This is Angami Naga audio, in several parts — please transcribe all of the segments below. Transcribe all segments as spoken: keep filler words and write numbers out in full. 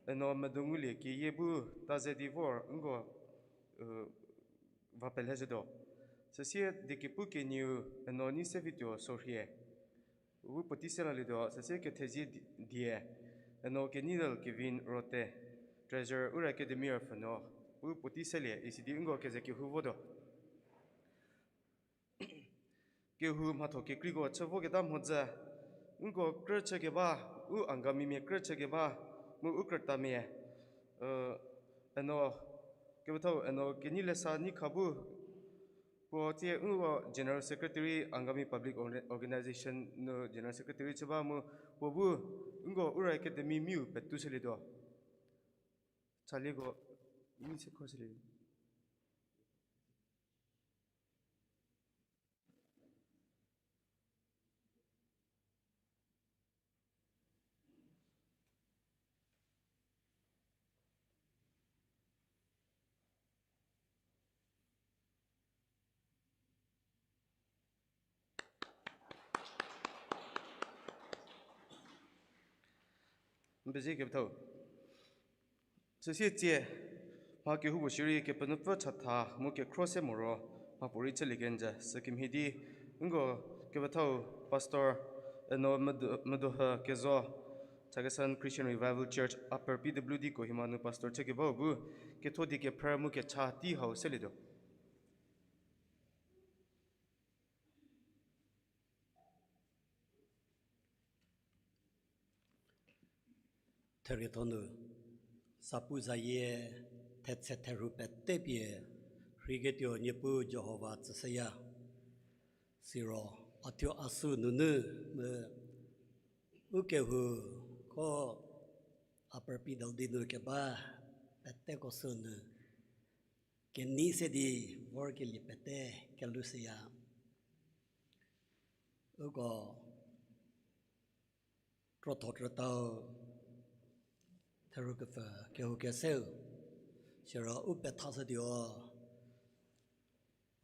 Eno Medongulie keyie bu ta ze di vor nko, u, va pelezhütuo. Süsie diekepu kenieu Eno Neisevituo Sorhie. U puotei se lalietuo, süsie kethezie di-, die, Eno Kenidal Kevin Rote, Treasurer Ura Academy rüpfhünuo, u puotei selie, isidi nko keze kehou votuo. Kehou mhatho kekreiko chü voketa mhodzü, nko krü chükeba, u Angamimia krü chükeba, mu u krütamia, e, Eno, kepethau Eno Kenilesa Neikha bu, puo tsie nko General Secretary Angami Public Orga-, Organization nu General Secretary chü ba mu, puo bu nko Ura Academy miu petushülietuo. Chalieko, mi se khroshülie. N pezie kepethau. Süsie tsie, mha kehoupuo shierei Kepenuopfü chatha mu kekhro se moro, mhapuorei chülie kenjü sükemhie di, nko kepethau Pastor Eno Medo-, Medoha Kezo, Chakhesang Christian Revival Church, Upper P W D Kohima nu Pastor chükebau bu, kethodie kephrü mu kecha tei hau selietuo. Therietho nu, zapu zayie thetse therhu pete pie, rheiketuo Niepuu Jihova tsüshüya. Siro, a thuo a sü nunu, mu, u kehou, ko, Upper P W D nu keba, peteko sü nu, kenei se di vorkelie pete kelushüya. Uko krotho krütau therhu kepfü kehou keseu, siro u pethashütuo,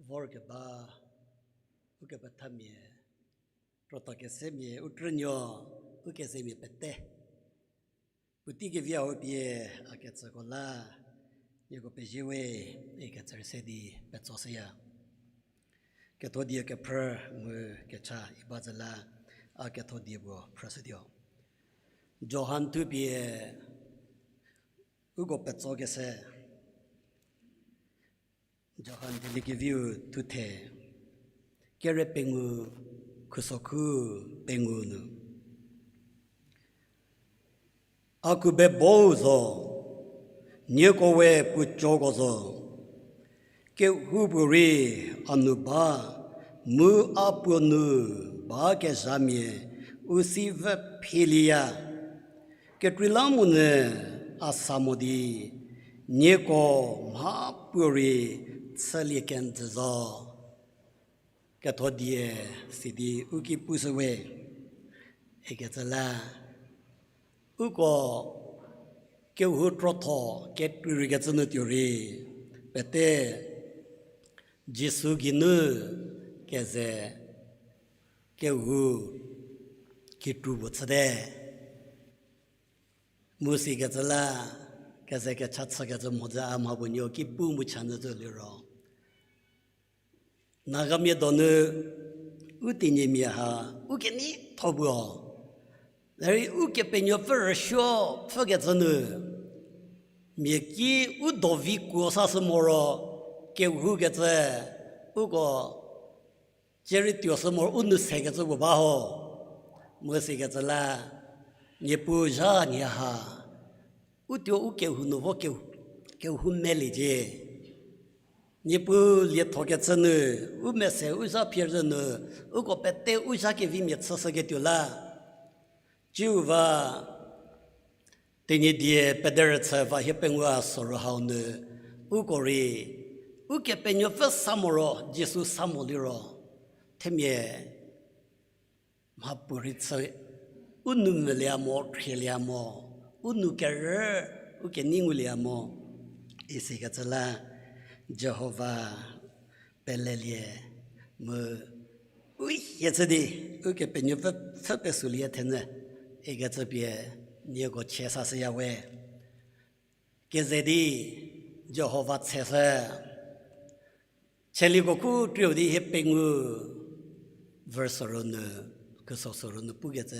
vorkeba, ukepethamia, krotho kesemia, u krünuo, u kezemia pete. Puotei kevi hau pie a ketsüko la, nieko pezie we, ikecü rei se di petsoshüya. Kethodie kephrü mu kecha i ba zü la, a kethodie puo phrüshütuo. Johan thupie uko petsokeshü. Johan Dieliekeviu thuthe, kere pengou, khusokhu pengou nu. A khube bou zo, nieko we puo coko zo. Kehoupuorei a nu ba, mu a puo nu ba kezhamia, u si vü philieya. Kekreilamonyü a sa mo di, nieko mhapuorei chülie kenjü zo. Kethodie sidi u ki pushü we, ikecü la, uko kehou krotho kekrei rei kecü nu tuo rei, pete Jisu geinu keze kehou kikru puo chüte. Mu sikecü la, keze kecha chükecü mhodzü a mha puo nuo ki pu mu chanyü zü liro. Nagamia donu, u Tenyimia ha, u keneitho puo. Derei Ukepenuopfü rüsuo pfhükecü nu, mia ki u dovi kuo sashü moro, kehoukecü, uko, cierei tuoshü moro u nou sekecü puo ba ho. Mu sikecü la, Niepuu zha nie ha, u tuo u kehou nu vo kehou, kehou meliecie. Niepuu liethokecü nu, u mese u zha phie zhü nu, uko pete u zha kevimia chüshüketuo la. Ciu va, Tenyidie pederüchü va hie pengou a soru hau nu, uko rei, Ukepenuopfü sa moro, Jisu sa mo liro, themia, mhapuorei chü, u nou mvülie mo, khrielie mo, u nou kerü, u kenei ngulie mo, isikecü la, Jihova pelelie mu u hie chü di, Ukepenuopfü pfhü pesuolie thenyü, ikecü pie nieko chie sashüya we. Keze di Jihova tsheshü. Tsaliko khu krieu di hie pengou verse soro nu, khuso soro nu pukecü.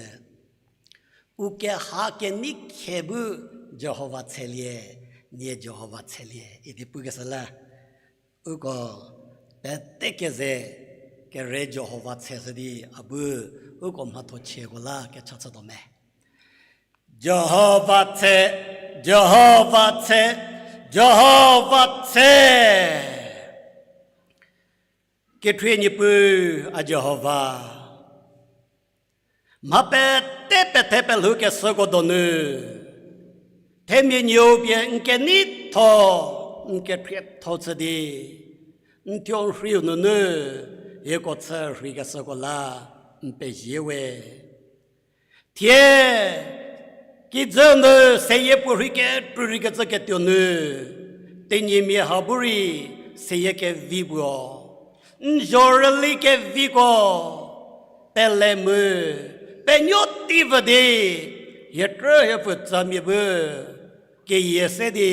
U keha kenei khe bu Jihova tshelie, nie Jihova tshelie idi pukeshü la. Uko pete keze kere Jihova tsheshü di a bu uko mhatho chieko la kecha chütuo me. Jihova tshe, Jihova tshe, Jihova tshe. Kekhrie Niepuu a Jihova. Mha pete pethe pelhou keshüko donu. Themia nieu pie n keneitho, n kekhrietho chü di. N thuo n rhiu nunu, hieko chü rhikeshüko la, n pezie we. Thie, kijü nu seyie puo rhei kekrü rhikecü ketuo nu, Tenyimia ha bu rei seyie kevi puo. N zho rüli keviko, pele mu, penuo tei vü di, hie krü hie pfü tsamia bu, keyie se di,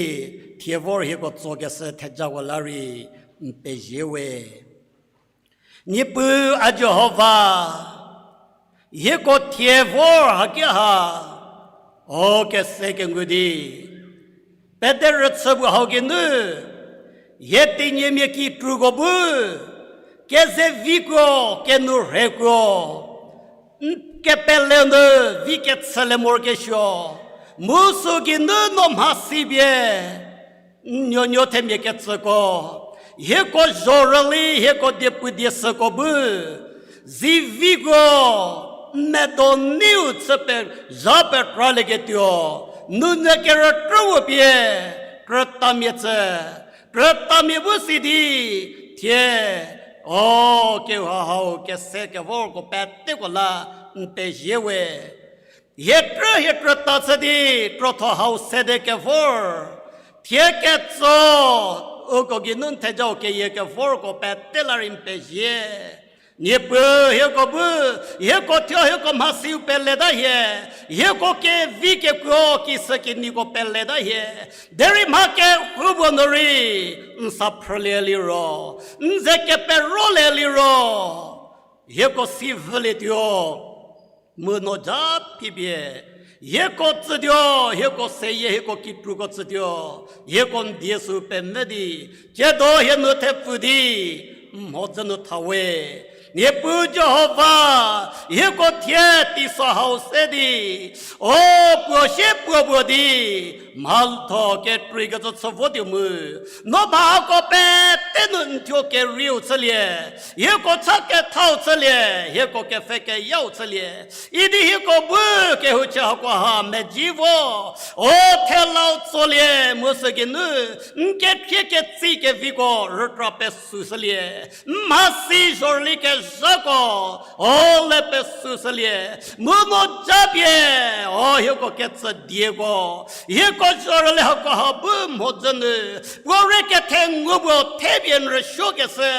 thie vor hieko tsokeshü thejako la rei, n pezie we. Niepuu a Jihova, hieko thie vor haki ha, o kese kengu di, pederüchü bu hau geinu, hie Tenyimia kikruko bu, kezevikuo, kenourhekuo, n kepele nu vi kechülie morokesuo, mu sü geinu no mhasi pie, n nuonuo themia kecüko, hieko zho rüli, hieko diepu diesüko bu, zivikuo, n medo neiu chü pe, zha pekralieketuo, nounyü kerükrüu pie, krütamia tsü, krütamia bu si di, thie, o, kehou hau kese kevorko peteko la, n pezie we. Hie krü hie krüta chü di, krotho hau sede kevor. Thie ketso, uko geinu n thejau keyie kevorko pete la rei n pezie. Niepuu hieko bu, hieko thuo hieko mhasiu peleta hie, hieko kevi kekuo kisükinyiko peleta hie. Derei mha kehoupuo nu rei, n sa phrülie liro, n ze keperolie liro, hieko si vülietuo. Mu no ja phipie, hieko tsütuo, hieko seyie, hieko kikruko tsütuo, hieko n die sü pemvü di, tsiedo hie nu thepfü di, n mhodzü nu tha we. Niepuu Jihova, hieko thie teiso hau se di, o puo sie puo puo di, mhatho kekreikecü chü votuo mu, no mha hako pete nu n thuo kerieu chülie, hieko cha kethau chülie, hieko kepfhe keyau chülie, idi hieko bu kehouchie hako ha medzi vo, o thelau tsolie mu sü geinu, n kekhrie ketsi keviko rükra pesüshülie, n mhasi zhorüli kezhako, o le pesüshülie, mu no japie, o hieko ketsü dieko, hieko zhorüli hako ha bu mhodzü nu, puo re kethengu puo thepie n rüsuokeshü,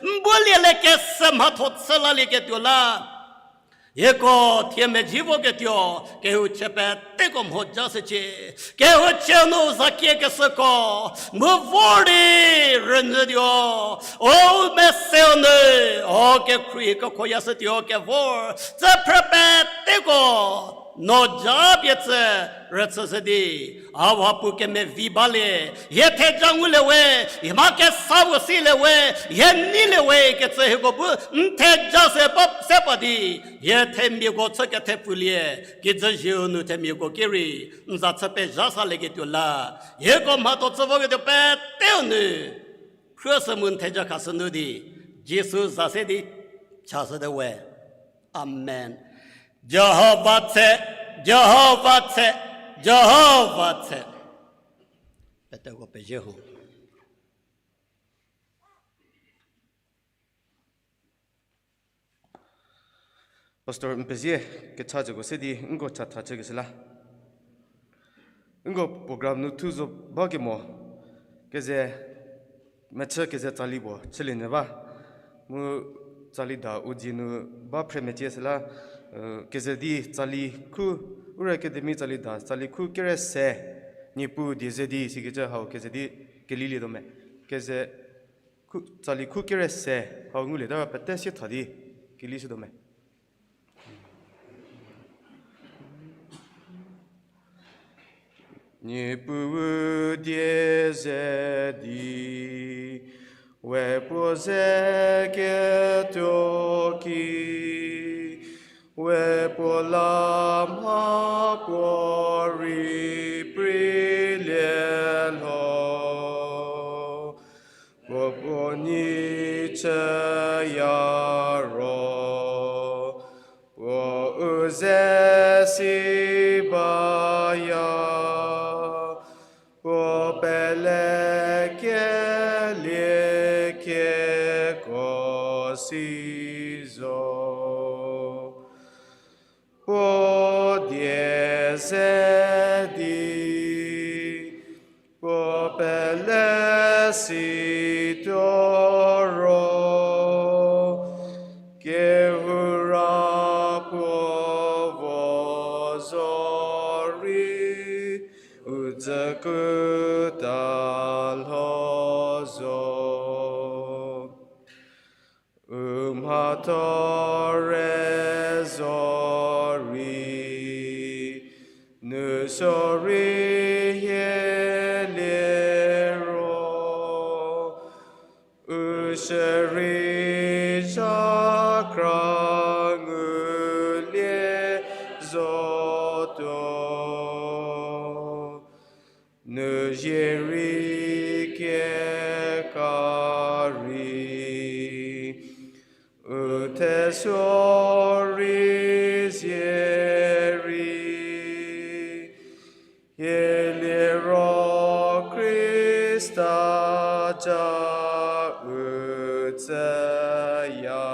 n bu liele kesü mhatho chü lalieketuo la. Hieko thie medzi voketuo, kehouchie peteko mhodzü shücie, kehouchie nu zakiekeshüko, mu vor di rünyütuo, o meseu nu, o kekhrie kekhoya shütuo kevor, tsüphrü peteko, no japie tsü rüchüshü di, a wa pu kemevi balie, hie theja ngulie we, hie mha kesa puo silie we, hie neilie we kecü hieko bu n theja se pa, se pa di, hie themiako chü kethepfulie, kijü zieu nu themiako ki rei, n za chü pezha salieketuo la, hieko mhatho chü voketuo peteu nu, khrüsü mu n theja khashü nu di, Jisu za se di, chashüte we. Amen. Jihova tshe, Jihova tshe, Jihova tshe. Peteko pezie ho. Pastor, n pezie kecha cüko se di nko chatha chükeshü la. Nko program nu thu zo ba kemo, keze mechü keze tsali puo chülie nyü ba. Mu tsali da u dzie nu ba phre mecie süla, keze di tsali khu, Ura Academy tsali da, tsali khu kere se, Niepuu die ze di sikecü hau keze di kelilietuo me. Keze khu, tsali khu kere se hau ngulie tara pete sie tha di kelishütuo me. Niepuu die ze di, we puo ze ketuo ki, we puo la mha puorei preilie lho. Puo puo nyi chüya ro, puo u ze si baya, puo pelekelie kieko si zo. Puo die ze di, puo pele si tuo ro, kehura puo vo zorei, u dzü kuta lho zo. U mhatho re zorei, nu sorei hielie ro, u shürei zha kra ngulie zotuo. Nu zie rei keka rei, u thesorei zie rei, hielie ro Khrista ja u tsüya.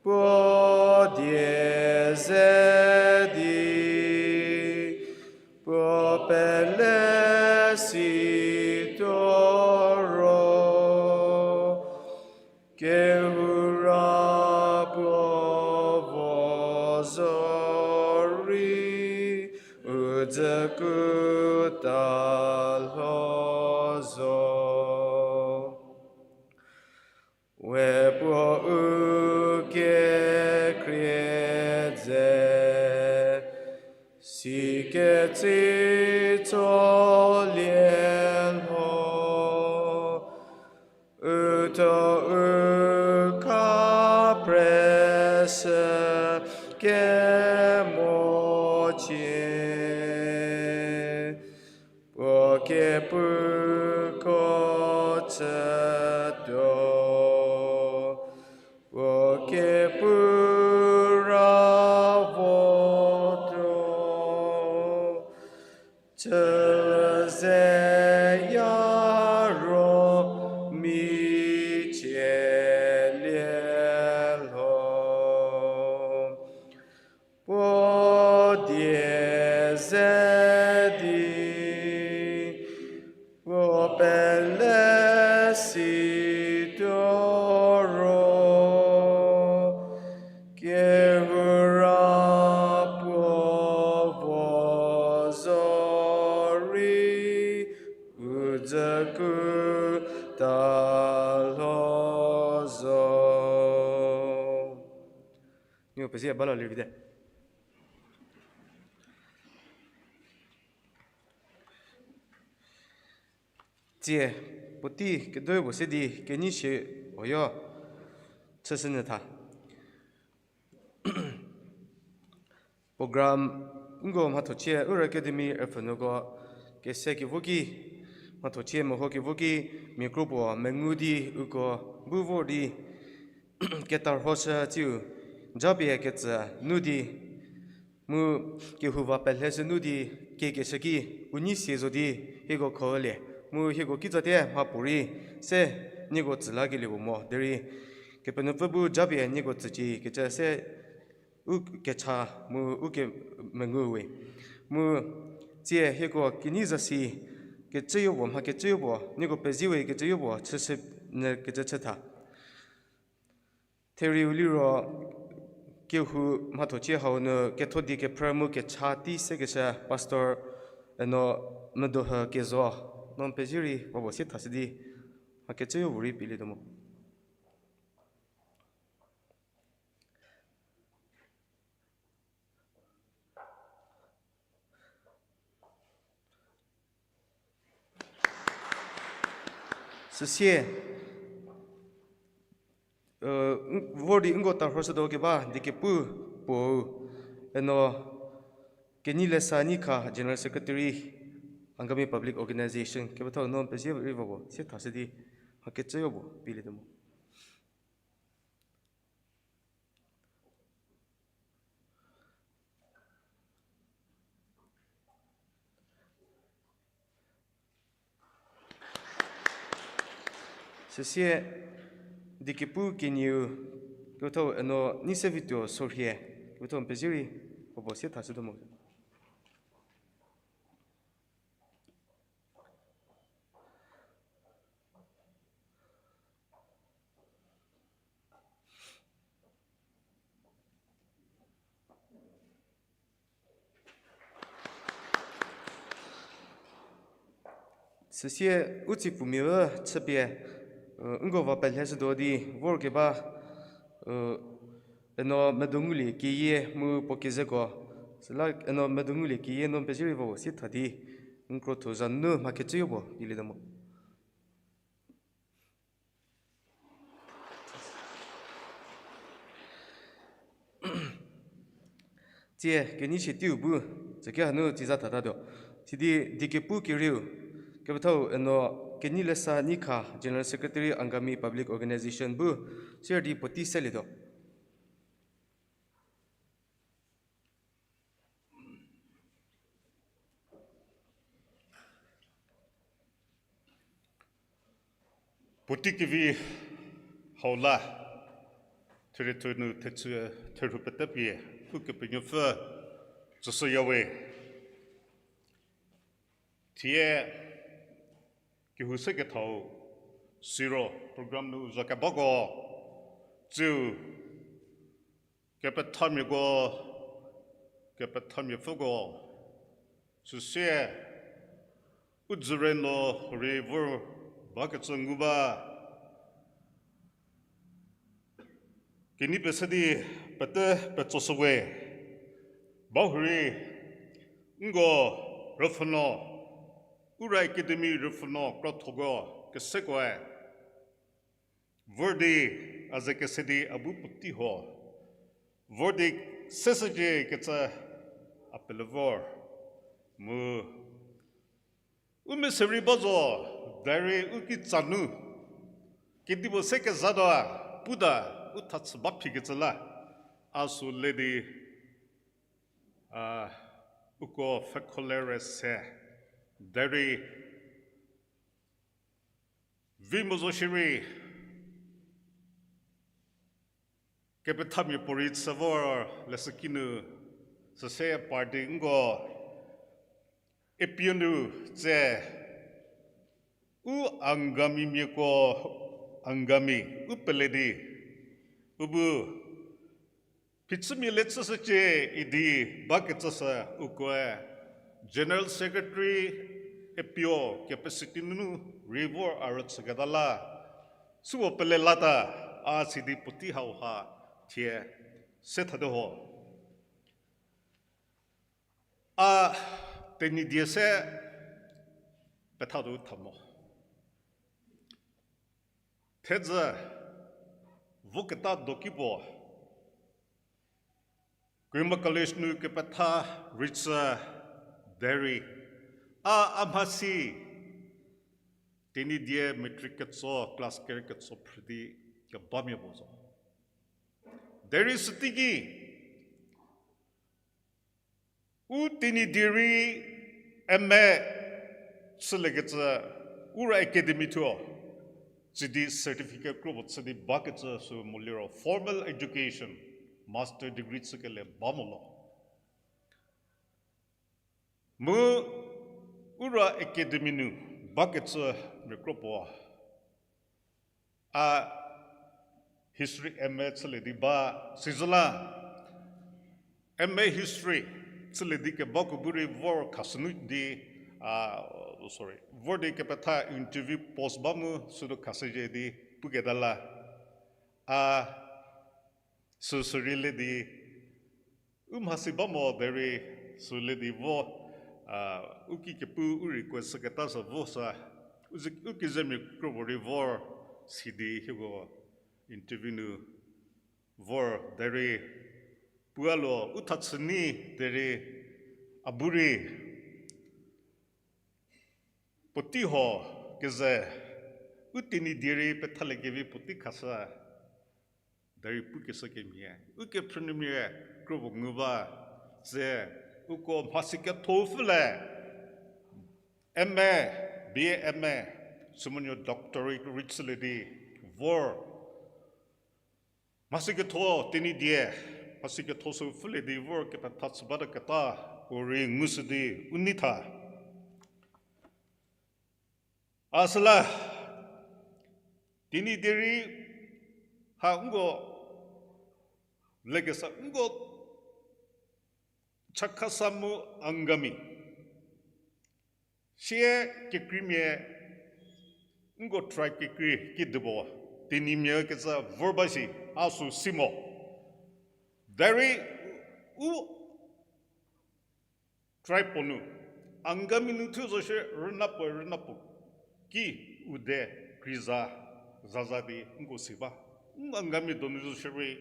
Puo die ze di, puo pele si tuo ro, kehura puo vo zorei, u dzü kuta lho zo. We puo u kekhrie dze, sikecü tsolie lho, uthuo u kha preshü kemocie. Puo kepuko chütuo, puo kepu ra votuo, chü zeyaro michielie lho. Puo die ze di, puo pele si tuo ro, kehura puo vo zorei, u dzü kuta lho zo. Niu pezie bala lirvite. Tsie, puotei kedo puo se di kenyi shie oyo chüshünyü tha. Program nko mhathochie Ura Academy rüpfhünuoko kese kevo ki, mhathochie meho kevo ki, mia kro puo mengu di uko bu vor di, ketarhoshü tsiu, japie ketsü nu di, mu kehouva pelheshü nu di, kiekeshü ki, u nyi sie zo di, hieko kholie, mu hieko kitsatie mhapuorei, se, nieko tsü lakelie puo mo derei, Kepenuopfü bu japie nieko tsücie kecü se, u kecha mu u kemengu we. Mu tsie hieko kenyi zasi kecüyo puo, mha kecüyo puo, nieko pezie we kecüyo puo chüshünyü kecü chü tha. Therieu liro kehou mhathochie hau nu ketho die kephrü mu kecha tei sekeshü Pastor Eno Medohü Kezo, no pezie rei va puo sie thashü di, mha kecüyo puorei pielietuo mo. Süsie, vor di nko tarhoshütuo keba diekepu puo, Eno Keneilesa Neikha, General Secretary, Angami Public Organization, kepethau no pezie rei va puo sie thashü di, mha kecüyo puo pielietuo mo. Süsie, diekepu kenieu, kepethau Eno Neisevituo Sorhie, kepethau pezie rei va puo sie thashütuo mo. Süsie u tsipfumia chüpie, nko va pelheshütuo di vorkeba, Eno Medongulie Keyie mu puo kezeko, süla Eno Medongulie Keyie no pezie rei va puo sie tha di, n krotho za nunu mha kecüyo puo pielietuo mo. Tsie kenei sie teiu bu, tsüki hanu tsieza thatatuo. Sidi diekepu kerieu, kepethau Eno Keneilesa Neikha, General Secretary, Angami Public Organization bu, sir di puotei selietuo. Puotei kevi hau la, therie thenu thechü, therhu pete pie, Ukepenuopfü tsüshüyawe. Thie kehou sekethau siro program nu zhakebako, tsiu kepethamiako, kepethamiapfüko, süsie u dzüre no rei vor bakecü ngu ba. Kenei pese di pete petsoshüwe. Bahurei nko rüpfhünuo, Ura Academy rüpfhünuo krothoko kesekoe vor di a ze kese di a bu puotei huo vor di seshücie kecü a pele vor. Mu u mese rei ba zo, derei u kitsa nu kedipuo se kezatuo, puta u thachü ba phikecü la, a sü le di, a, uko pfhekho lere se, derei vi mo zo shierei, kepethamia puorei chü vor leshüki nu, süse party nko, APO nu tse, u Angamimiako, Angami, u pele di, u bu phichümia le chüshücie idi bakecü sü ukoe General Secretary APO capacity nunu rei vor a rüchüketa la, süko pele lata, a sidi puotei hauha thie se thate ho. A Tenyidie se pethatuo tha mo. Thedzü voketa doki puo, Kohima College nu kepetha rei chü derei, a, a mhasi Tenyidie matric ketso, class ker ketso phrü di kebamia puo zo. Derei süteiki u Tenyidie rei M A chüliekecü Ura Academy thuo, tsidi certificate kropuo chü di bakecü sü moliro formal education, master degree chükelie ba mo lo. Mu Ura Academy nu bakecü mia kropuo, a history M A chülie di ba, sizüla M A History chülie di kebako bu rei vor khashünu di, a, sorry, vor di kepetha interview post ba mu sünu khashüzhie di puketa la. A, süsü rei le di, u mhasi ba mo derei, sü le di vo, a, u ki kepu u request shüketa sü vo sa, u ze-, u kezemia kropuo rei vor, si di hieko interview nu vor derei, puo a lo u thachü nyi derei, a bu rei, puotei ho keze, u Tenyidie rei pethaliekevi puotei khashü, derei pukeshü kemhie, u kephrünuomia kropuo ngu ba, tse, uko mhasi ketho pfülie, M A, B A, M A, sümonuo doctorate rei chülie di, vor, mhasi ketho Tenyidie, mhasi ketho sü pfülie di vor kepetha chü bata keta, u rei ngushü di u nei tha. A süla, Tenyidie rei ha nko lekesa nko Chakhesa mu Angami sie kekreimia, nko tribe kekrei kidipuo, Tenyimia kecü vor ba shi, a sü si mo. Derei u tribe puo nu, Angami nu thuo zo shie rüna puo, rüna puo ki u de krei za, zaza di nko si ba. Angami donu zo shierei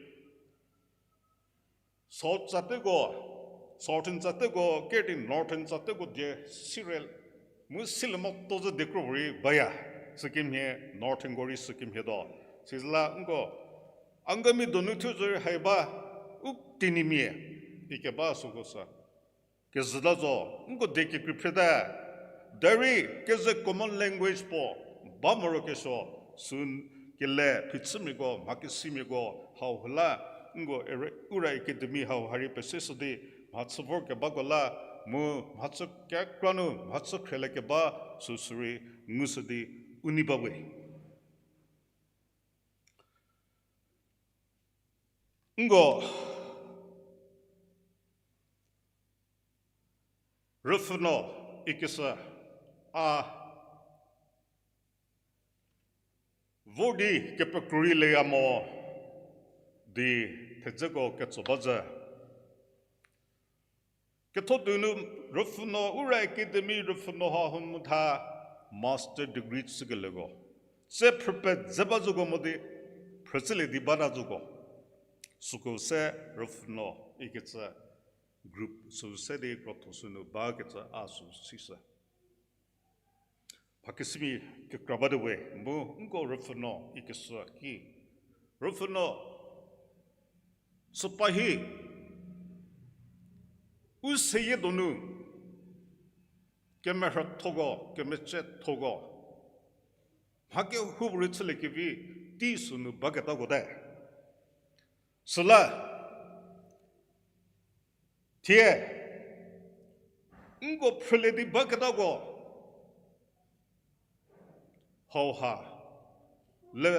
South tsateko, Southern tsateko, kedi Northern tsateko die sirei, mu silie motuo zü die kro rei baya, sükemhie Northernko rei sükemhie tuo. Süla nko, Angami donu thuo zo rei hai ba, u Tenyimia, ikeba süko sü kezhüta zo, nko die kekrei phreta, derei keze common language puo ba morokesuo, sü kele phichümiako, mhakesimiako, hau hula, nko Ura Academy hau ha rei peseshü di, mhachü vorkebako la, mu mhachü kekra nu mhachü khrielie keba, süsü rei ngushü di u nei ba we. Nko Rüpfhünuo ikeshü a vor di kepekro rei leya mo di thedzeko ketso ba zhü. Ketho donu Rüpfhünuo, Ura Academy Rüpfhünuo hau nu tha master degree chükelieko, tse phrüpie dze ba zhüko mo di phrüchülie di bata zhüko. Süko se Rüpfhünuo ikecü group sü se di krotho sünu bakecü a sü sishü. Mhakesimi kekra bate we, mu nko Rüpfhünuo ikeshü ki, Rüpfhünuo süpa hi u seyie donu kemerhüthoko, kemecethoko, mha kehoupuorei chüliekevi tei sünu baketako te. Süla thie nko phrülie di baketako hauha le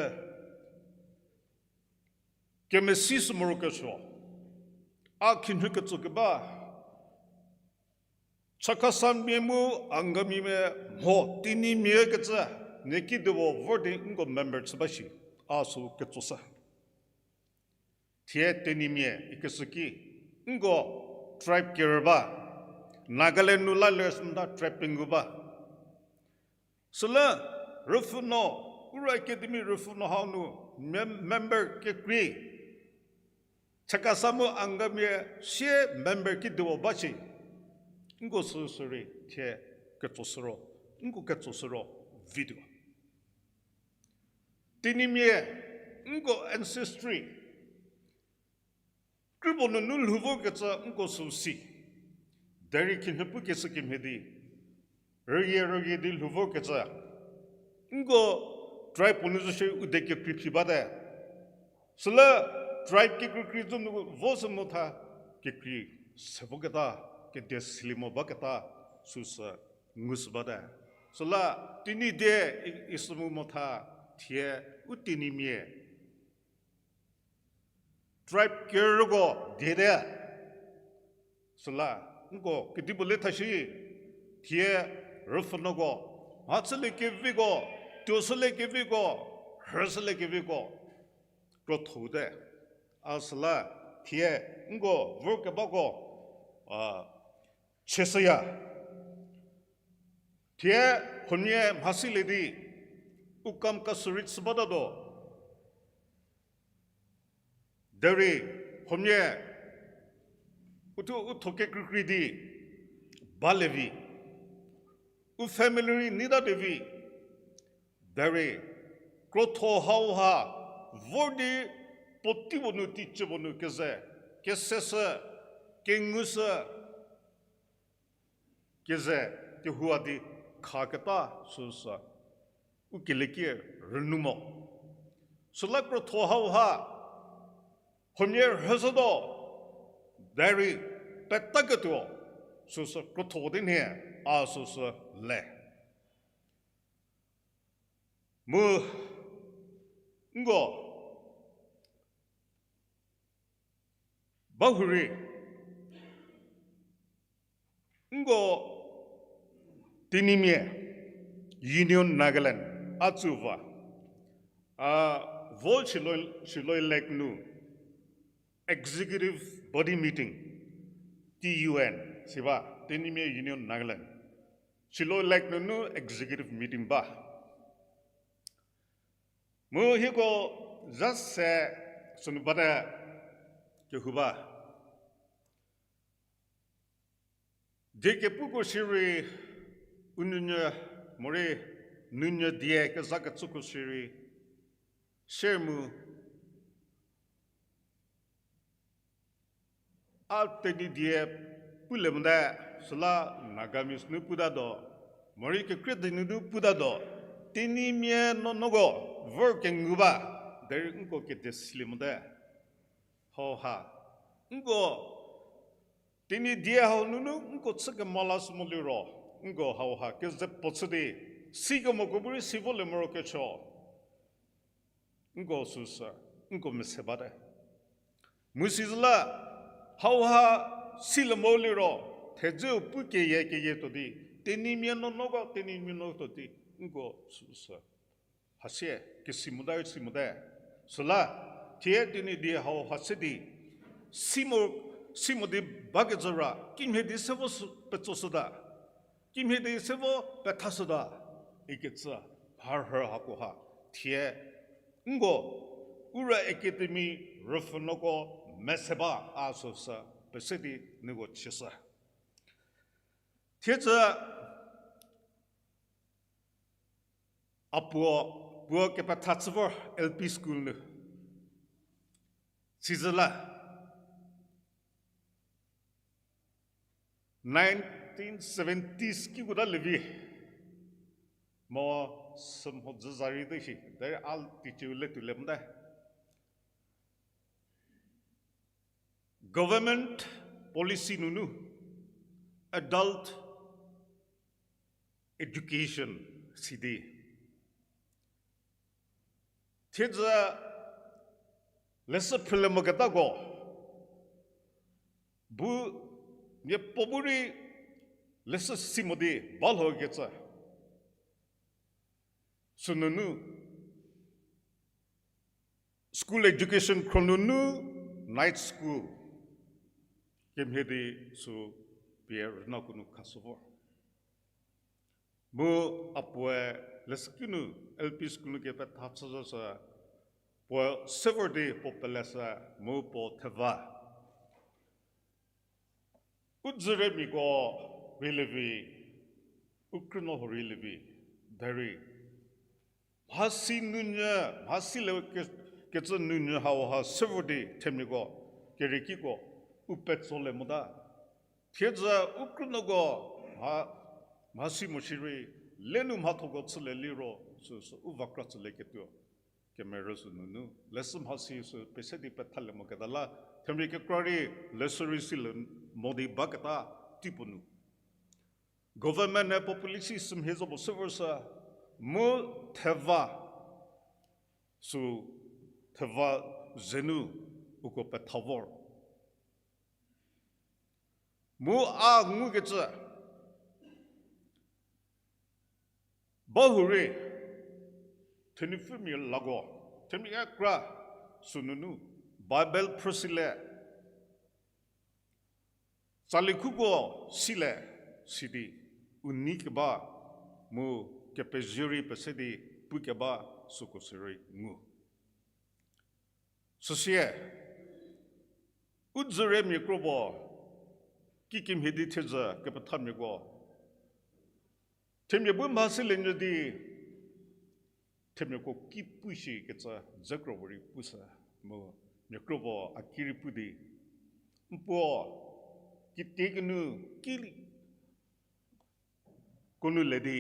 kemesi sü morokesuo, a khinhie ketso keba, Chakhasamia mu Angamimia mho Tenyimia kecü, nie kidipuo vor di nko member chü ba shi, a sü ketsoshü. Thie Tenyimia ikeshü ki, nko tribe kerü ba, Nagaland nu la ler sümta tribe pengou ba. Süla Rüpfhünuo, Ura Academy Rüpfhünuo hau nu mem-, member kekrei, Chakhesa mu Angamia sie member kidipuo ba shi, nko süsü rei thie ketsoshü ro, nko ketsoshü ro video. Tenyimia, nko ancestry kri puo nunu lhou vorkecü nko sü si. Derei khinhie pukeshü kemhie di, rüyie rüyie di lhou vorkecü, nko tribe puo nu zo shie u die kekrei phi bate. Süla tribe kekreikrei zo nu vo sü mo tha, kekrei se voketa, kedie silie mo baketa, süsü ngushü bate. Süla Tenyidie i-, isü mu mo tha, thie u Tenyimia tribe kerüko diete. Süla, nko kedipuo le thashi, thie rüpfhünuoko, mhachülie keviko, tuoshülie keviko, rhüshülie keviko, krotho te. A süla, thie nko vorkebako, a, chieshüya. Thie huomia mhasilie di, u kam kasürei chü batatuo. Derei, huomia, uthuo, uthuo kekreikrei di, balie vi. U family rei neitatevi. Derei, krotho hauha, vor di, puotei puo nu, teicie puo nu keze, keseshü, kengushü, keze, kehou a di, khaketa süsü, u kelekie rünu mo. Süla krotho hauha, huomia rhüshütuo, derei, petaketuo, süsü krotho di nhie, a süsü le. Mu, nko, bahurei, nko Tenyimia Union Nagaland a tsüva, a, vo Shilloi, Shilloi Lake nu Executive Body Meeting, T U N, siba, Tenyimia Union Nagaland. Shilloi Lake nunu Executive Meeting ba. Mu hieko za se sünu bate kehou ba. Die kepuko shierei u nunyü morei nunyü die kezakecüko shierei share mu a Tenyidie pulie mote, süla Nagamese nu putatuo, morei kekrie Tenyidie putatuo, Tenyimia nuonuoko vor kengu ba, derei nko kede silie mote. Hauha, nko Tenyidie hau nunu nko chü kemala sü mo liro, nko hauha keze puo chü di, sikemoko bu rei si volie morokesuo. Nko süsü, nko mese bate. Mu sizüla, hauha silie mo liro, thedzeu pu keyie keyie tuo di, Tenyimia nuonuoko, Tenyimia nuo tuo di, nko süsü hasie, kesi mote, si mote. Süla, thie Tenyidie hauha se di, si mo, si mo di bakecü ra, kimhie di se vo sü, petsoshüta. Kimhie di se vo pethashüta, ikecü, mharhü hakoha, thie, nko, Ura Academy rüpfhünuoko mese ba a süsü, pese di nko chieshü. Thiecü, a puo, puo kepetha chü vor L P school nu. Sizüla, nineteen seventies kikota lievi, mo sümhodzü za rei te shi, derei a teacher le tuo le mote. Government policy nunu, adult education sidi. Thiedzü leshü phrülie moketako, bu, miapuo bu rei leshü si mo di balhokecü. Sünunu, school education khro nunu night school kemhie di sü pie rünako nu khashü vor. Mu a puoe leshüki nu L P school nu kepetha chüzhü sü, puo se vor di puo peleshü mu puo theva. U dzüremiako rei lievi, u krünuo huo rei lievi, derei mhasi nunyü, mhasi le ke-, kecü nunyü hauha se vor di themiako, keriekiko, u petsolie mota. Thiedzü u krünuoko mha, mhasi mo shierei, lenu mhathoko chülie liro, süsü u vakra chülieketuo. Kemerü sünunu, leshü mhasi sü pese di pethalie moketa la, themia kekra rei leshü rei silie mo di baketa teipuo nu. Government-e policy sümhie zo puo se vor sü, mu theva, sü theva zenu uko petha vor. Mu a ngukecü, bahurei, thenupfümia lako, themia kekra sünunu, Bible phrüsile, tsali khuko sile, sidi, u nei keba, mu kepezie rei pese di, pukeba, süko sürei ngu. Süsie, u dzüremia kro puo, kikemhie di thiedzü kepethamiako, themia bu mhasi lenyü di, themiako ki pu shikecü dze kro puo rei pushü, mu mia kro puo a ki rei pu di, n puo, kitiekinu, ki ko nu le di,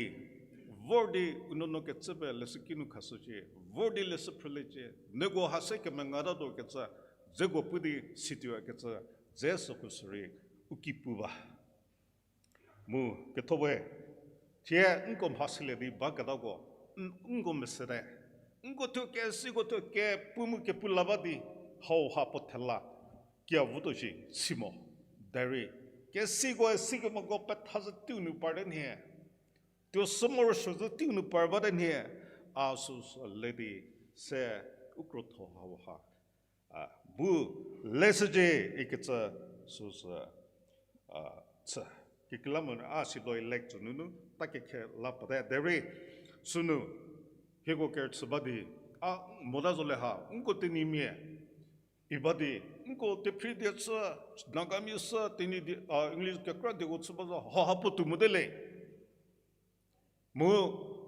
vor di u nuonuo kecü pie leshüki nu khashücie, vor di leshü phrüliecie, nieko ha se kemengata tuo kecü, dzeko pu di situo kecü, dze süko sürei u ki pu ba. Mu ketho we, thie nko mhasilie di baketako, n-, nko mesete. Nko thuo kesiko thuo kepu mu kepu la ba di, hauha puo thela kia votuo shi si mo. Derei, kesiko sikemoko petha zhü teiu nu parte nhie, tuo sü morosuo zhü teiu nu par bate nhie, a süsü le di se u krotho hauha a bu leshücie ikecü süsü, a, chü. Kekreilamonyü a silo elect tsü nunu ta kekhe la pate derei sünu hieko kerüchü ba di, a, mota zo le ha, nko Tenyimia i ba di, nko tephrie die chü, Nagamia sü, Tenyidie, a, English kekra dieko chü ba zo, ha ha puo tuo mote le. Mu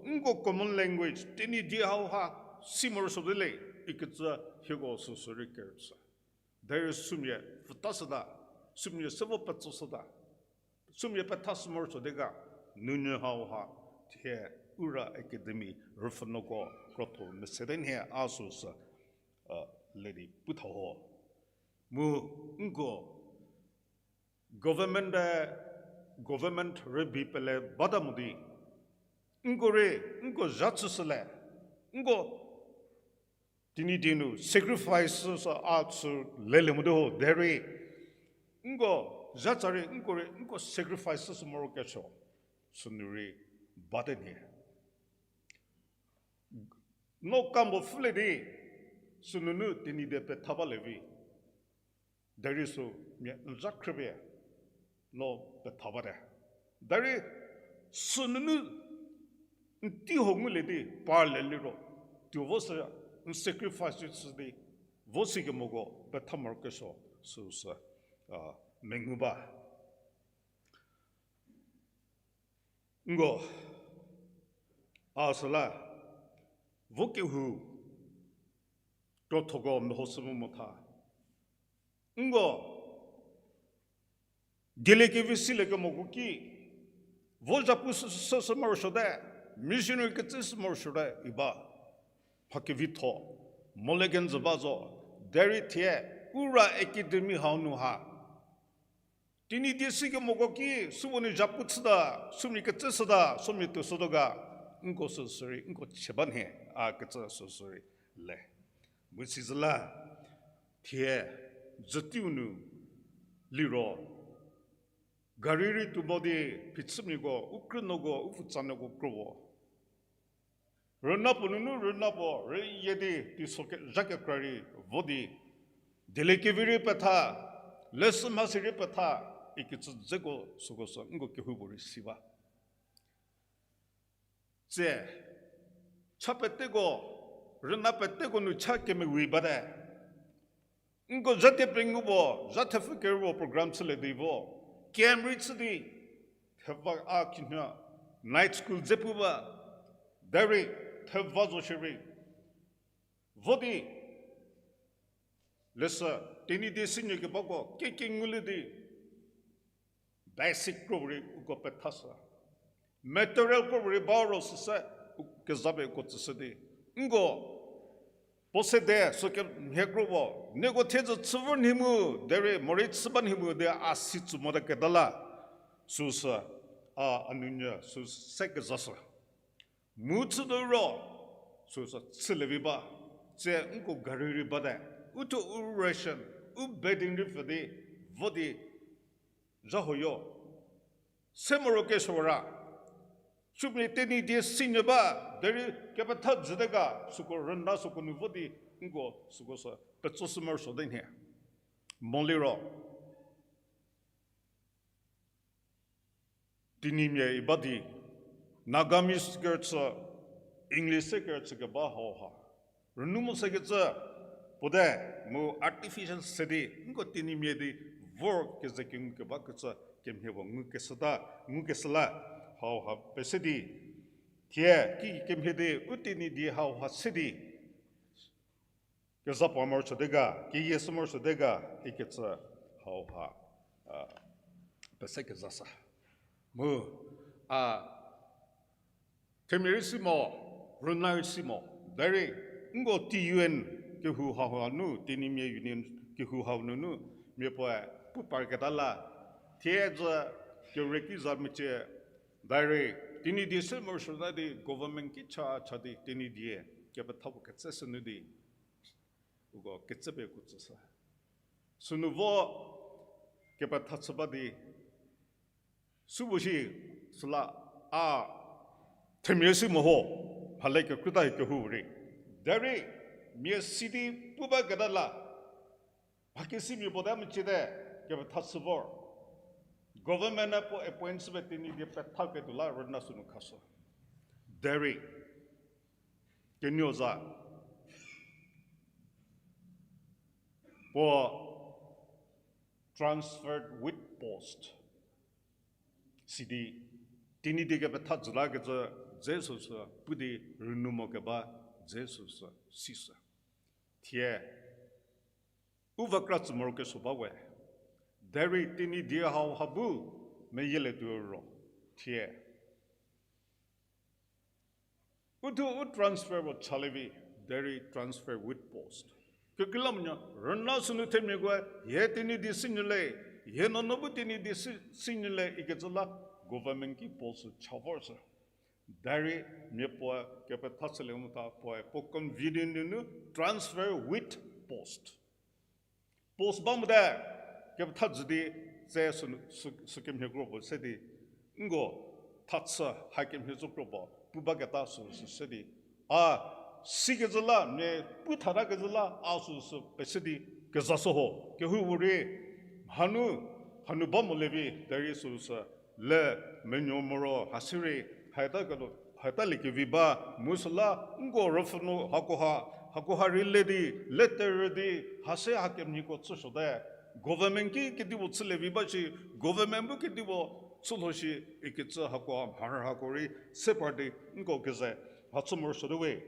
nko common language, Tenyidie hauha si morosuote le, ikecü hieko süsü rei kerüchü. Derei sümia pfüta shüta, sümia se vo petso shüta, sümia petha sü morosuote ga, nunyü hauha, thie Ura Academy rüpfhünuoko krotho mesete nhie a süsü, a, le di pu tha ho. Mu nko government-e, government rübei pele bata mo di, nko rei, nko zha chüshüle, nko Tenyidie nu sacrifice sü a chü lelie mote ho derei, nko zha tsa rei, nko rei, nko sacrifice sü morokesuo, sünu rei bate nhie. No kambo pfhülie di, sünunu Tenyidie petha balie vi. Derei sü mia n zha khrüpie no petha bate. Derei sünunu n tei ho ngulie di parlie liro, tuo vo sü n sacrifice chü di, vo sikemoko petha morokesuo süsü, a, mengu ba. Nko, a süla, vo kehou, krothoko mehoshü mu mo tha. Nko, dieliekevi siliekemoko ki, vo zhapu sü, sü, sü morosuote, missionary kecü sü morosuote, i ba, mha kevitho, molie kenjü ba zo, derei thie, Ura Academy hau nu ha Tenyidie sikemoko ki, süpuo nu zhapu chüta, sümia kecü shüta, sümia tuo shütuo ga, nko süsü rei, nko chie ba nhie, a kecü süsü rei le. Mu sizüla, thie, zhüteiu nu, liro, gari rei tuo mo di, phichümiako, u krünuoko, u pfutsanuoko kro vo. Rüna puo nunu rüna puo rüyie di teiso ke, zha kekra rei vo di, dieliekevi rei petha, leshü mhasi rei petha, ikecü dzeko süko sü nko kehoupuorei si ba. Tse, cha peteko, rüna peteko nu cha kemevi bate. Nko zha tie pengou puo, zha thepfü keru puo program chülie di vo, camp rei chü di, theva a khinhie, night school dze pu ba, derei, theva zo shierei. Vo di, leshü, Tenyidie sinyü kebako, keke ngulie di, basic kro rei uko pethashü. Material kro rei ba ro süse, u kezapie uko tsüshü di. Nko, puo sede, sü kemhie kro puo, nieko thiedzü chü vor nhie mu, derei morei chü ba nhie mu di a si tsü mote keta la. Süsü, a, a nunyü, süse kezashü. Mu chütuo ro, süsü chülievi ba, tse nko gari rei bate, uthuo u ration, u bedding rei pfü di, vo di, Zha huoyo. Se morokesuo ra. Sümia Tenyidie sinyü ba, derei kepetha jüte ga, süko rüna süko nu vo di, nko süko sü petso sü morosuote nhie. Moliro. Tenyimia i ba di, Nagamese kerüchü, English se kerüchü keba hauha. Rünu mo sekecü, puote, mu artificial se di, nko Tenyimia di, vor keze kengu keba kecü, kemhie puo ngukesüta, ngukesüla, hauha pese di. Thie, ki kemhie di, u Tenyidie hauha se di. Kezha puo morosuote ga, keyie sü morosuote ga, ikecü hauha, a, pese kezha sa. Mu, a, themia rei si mo, rüna rei si mo, derei, nko T U N kehou hau nu, Tenyimia Union kehou hau nunu, mia puoe, pu parketa la, thie zü, kereki za mecie, derei, Tenyidie se morosuota di, government ki cha, cha di, Tenyidie, kepetha puo ketse sünu di. Uko ketsepie kutsü sü. Sünu vo kepetha chü ba di. Sübo shi süla a themia si mo ho. Hale kekrüta kehou rei. Derei mia si di pu baketa la. Mhakesimia puo ta meciete kepetha chü vor. Government-e puo appoint chüpie Tenyidie petha ketuo la rüna sünu khashü. Derei kenuo za. Puo transferred with post. Sidi, Tenyidie kepetha jü lakecü dze süsü, pu di rünu mo keba dze süsü, sisü. Thie, u va kra tsü morokesuo ba we. Derei Tenyidie hauha bu, meyielie tuo ro. Thie. U thuo u transfer puo chalie vi, derei transfer with post. Kekreilamonyü, rüna sünu themiakoe, hie Tenyidie sinyü le, hie nuonuo bu Tenyidie si, sinyü le, ikecü la, government ki post sü cha vor sü. Derei mia puoe kepetha chülie mu tha puoe, puo convenient nunu transfer with post. Post ba mote, kepetha jü di, tse sü, sü, sükemhie kro puo se di, nko, tha chü, hakemhie zo kro puo, pu baketa sü, sü se di. A, sikecü la, mia pu thata kezü la, a süsü pese di, kezashü ho, kehoupuorei, hanu, hanu ba molie vi, derei süsü, le, menuo moro, hasirei, haita kelo, haita liekevi ba, mu süla, nko rüpfhünuo, hakoha, hakoha rei le di, letter rei di, hase hakemhieko chüsuote. Government ki kedipuo chülie vi ba shi, government bu kedipuo chülho shi, ikecü hakoha mharü hako rei, se par di, nko keze, ha chü morosuote we.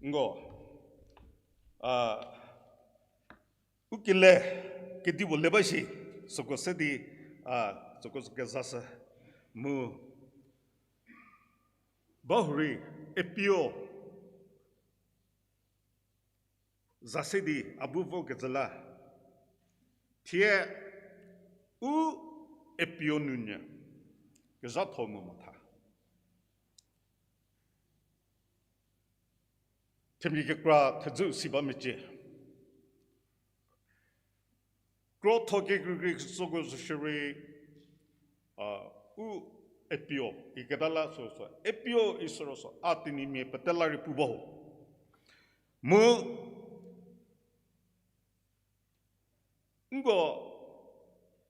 Nko, a, u kele, kedipuo le ba shi, süko se di, a, süko sü kezashü, mu, bahurei, A P O, za se di, a bu vokecü la, thie, u A P O nunyü, kezhatho mu motha. Themia kekra thedzü si ba mecie. Krotho kekreikrei ketsoko zo shierei, a, u A P O, iketa la süsü. A P O isü ro sü, a Tenyimia pete la rei pu ba ho. Mu, nko,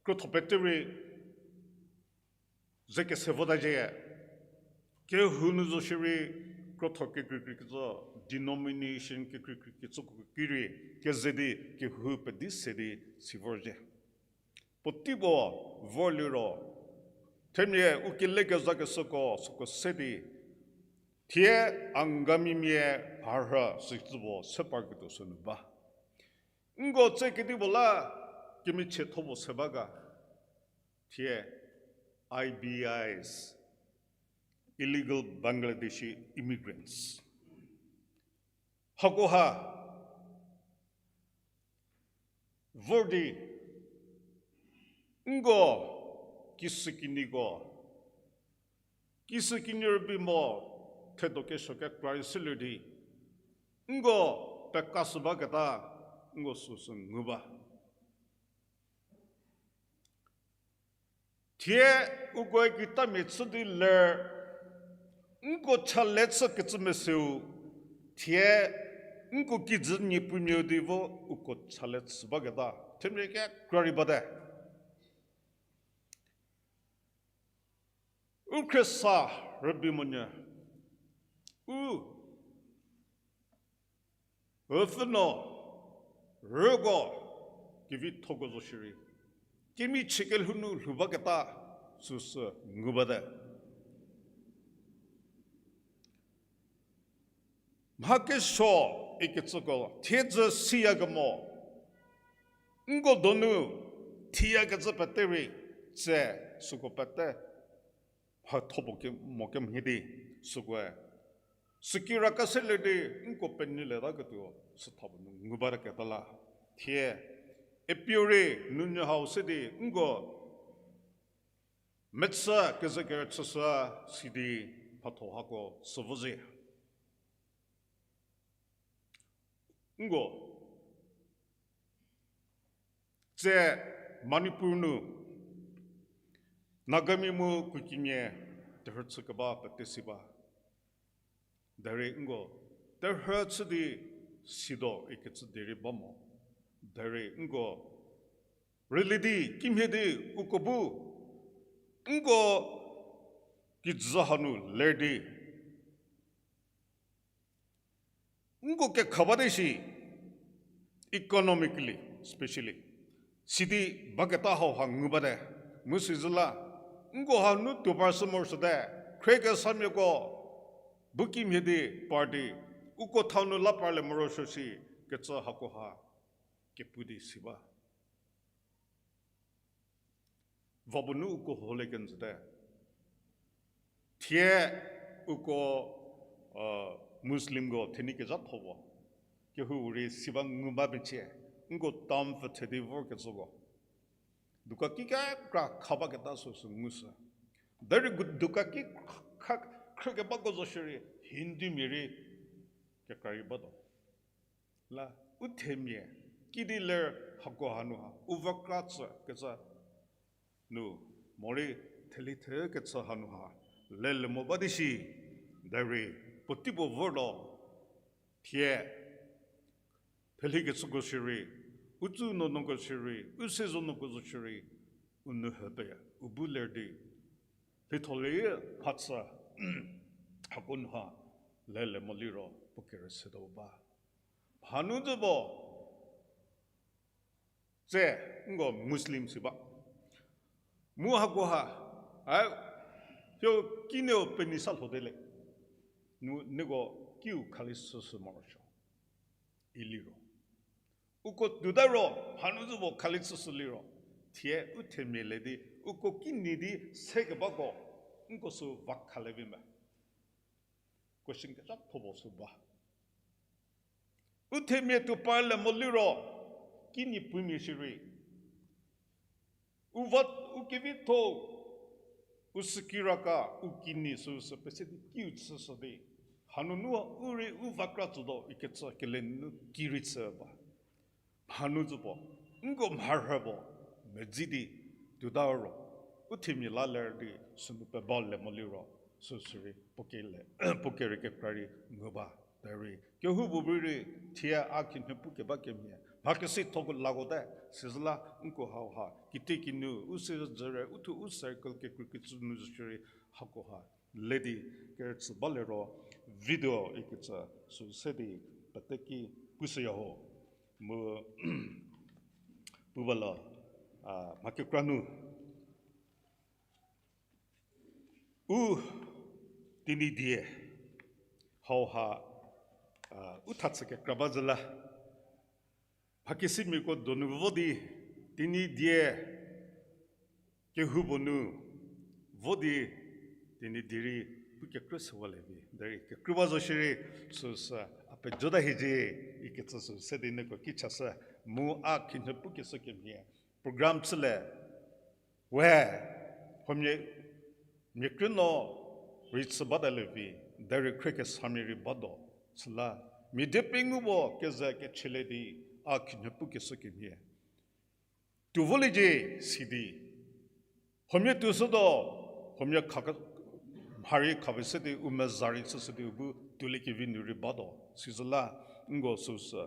krotho pete rei, ze kese vota zhie, kehou nu zo shierei, krotho kekreikrei ketsü, denomination kekreikrei ketsüko ki rei, keze di, kehou pedi se di, si vorzhie. Puotei puo, vorliro, themia u kele kezakeshüko, süko se di, thie Angamimia mharhü sücü puo se parketuo sünu ba. Nko tse kedipuo la kemichietho puo se ba ga. Thie I B Is, illegal Bangladeshi immigrants. Hakoha vor di nko kisükinyiko, kisükinyi rübei mo thedo kesuo kekra rei silie di, nko pekashü baketa, Nko süsü ngu ba. Thie ukoe kitamia chü di ler, nko chale chü kecü meseu, thie nko kijü niepumiau di vo uko chale chü baketa themia kekra rei bate. U khriesa rübei monyü, u, u pfhünuo, rüko, kevithoko zo shierei, kemichie kelhou nu lhou baketa süsü ngu bate. Mha kesuo ikecüko thiedzü siyakemo, nko donu thiyakecü pete rei, tse süko pete mhatho puo ke, mo kemhie di, sükoe, sükira kase ler di, nko penyületaketuo, sütha puo nu ngu bataketa la. Thie, apiu rei, nunyü hau se di, nko, mechü kezükerüchüshü si di, mhatho hako süvo zhie. Nko, tse Manipur nu, Nagamia mu Kukimia terhü chükeba pete si ba. Derei nko, terhü chü di sido ikecü derei ba mo. Derei nko, rüli di, kimhie di, uko bu, nko kijü hanu ler di, nko kekha bate shi, economically, specially, sidi baketa hauha ngu bate, mu sizü la, nko hanu tuo par shü morosuote, khriekesamiako, bu kimhie di par di, uko thau nu la parlie morosuo shi, kecü hakoha, kepu di si ba. Va puo nu uko holie kenjüte. Thie uko, Muslimko thenyie kezhatho puo, kehou rei si ba ngu ba mecie, nko town pfü the di vorkecüko, dukan ki kekra kha baketa süsü ngushü. Derei dukan ki kha, khrükebako zo shierei Hindumia rei kekra rei batuo. La u themia kidi ler hako hanu ha, u vakra tsü kecü nu, morei theli the kecü hanu ha, lelie mo ba di shi, derei puotei puo vortuo, thie, theli kecüko shierei, u tsü nuonuoko shierei, u se zonuoko zo shierei, u nu hüpe, u bu ler di, lhitholie mhatsü, hako nu ha, lelie mo liro puo kerüsetuo ba. Hanu zü puo, tse, nko Muslim si ba. Mu hakoha, a, hio kinieu penyi sa lhote le. Nu, nieko kiu khali süsü morosuo. I liro, uko tuota ro, hanu zü puo khali süsü liro, thie u themia le di, uko kinyi di sekebako, nko sü va khalie vi me. Question kezhatho puo sü ba. U themia tuo parlie mo liro, kinyi pumia shierei, u va, u kevitho, u sükiraka, u kinyi süsü pese di kiu chüshü di, hanunu u rei u vakra tsütuo ikecü kele nunu ki rei chü ba. Hanu zü puo, nko mharhü puo, medzi di, tuota ro, u themia la ler di sünu pebalie mo liro, süsü rei puo kele, puo kerei kekra rei ngu ba. Derei kehoupuorei rei, thie a khinhie pukeba kemhie, mhakesithoko lakote, sizüla nko hauha kitiekinu u sezüre, u thuo u circle kekreikecü nu zo shierei, hakoha le di kerüchü ba liro, video ikecü sü se di peteki pushüya ho. Mu pu ba la, a, mha kekra nu u Tenyidie hauha, a, u thachü kekra ba zü la, mhakesimiako donu vo di, Tenyidie kehoupuo nu vo di, Tenyidie rei pu kekrü sewalie vi. Derei kekrü ba zo shierei, süsü a pejota hiecie ikecü sü se di nieko ki chashü, mu a khinhie pukeshü kemhie program chülie we, huomia mia krünuo rei chü batalie vi, derei khriekesamia rei batuo, süla mia die pengou puo keze kechelie di, a khinhie pukeshü kemhie. Tuo voliecie sidi. Huomia tuo shütuo, huomia kha, mharei kha pie se di, u meza rei chüshü di u bu tuoliekevi nu rei batuo. Sizüla, nko süsü,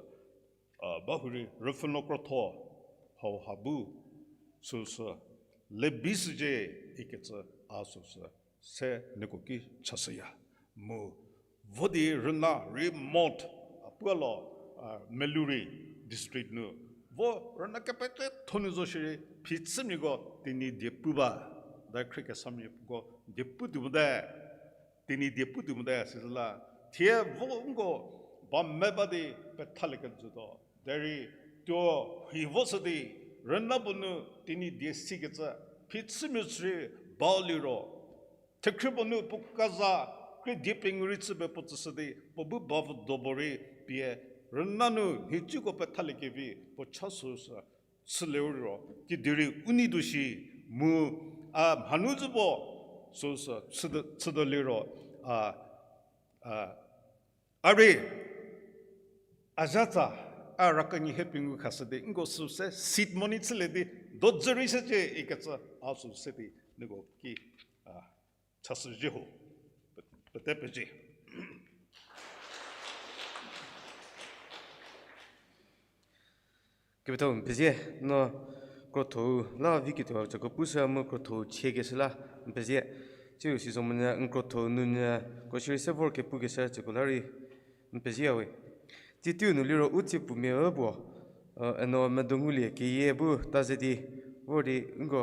a, ba hurei, rüpfhünuo krotho, hauha bu, süsü, lebishücie ikecü, a süsü, se nieko ki chashüya. Mu, vo di rüna remote, a, puo lo, a, Meluri district nu. Vo rüna kepetethonu zo shierei, phichümiako Tenyidie pu ba. Da khriekesamia puoko die pu tuo mote, Tenyidie pu tuo mote, sizüla. Thie vo nko ba me ba di pethalie kenjütuo. Derei tuo hi voshü di, rüna puo nu Tenyidie sikecü, phichümia chü rei bau liro. Thekhrie puo nu puo kaza, krie die pengou rei chü pie puo tsüshü di, puo bu bavü do puo rei pie, rüna nu nhicuko pethaliekevi puo cha süsü, chülie ro, kidi rei u nei tuo shi, mu, a, mhanu zü puo, süsü, chütuo, chütuo liro, a, a, a rei, a zatsa, a rakenie hie pengou khashü di, nko süse seed money chülie di, do dzü rei shücie ikecü, a süse di, nieko ki, a, chashüzhie ho, pe-, pete pezie. Kepethau n pezie, no krotho-u la vi ketuo cüko pushü mu krotho-u chiekeshü la n pezie. Tsiu sizomonyü n krotho-u nunyü ko shierei se vor kepukeshü cüko la rei n pezie we. Tsie teiu nu liro u tsiepfumia üpuo, eno medo ngulie keyie bu ta ze di vor di nko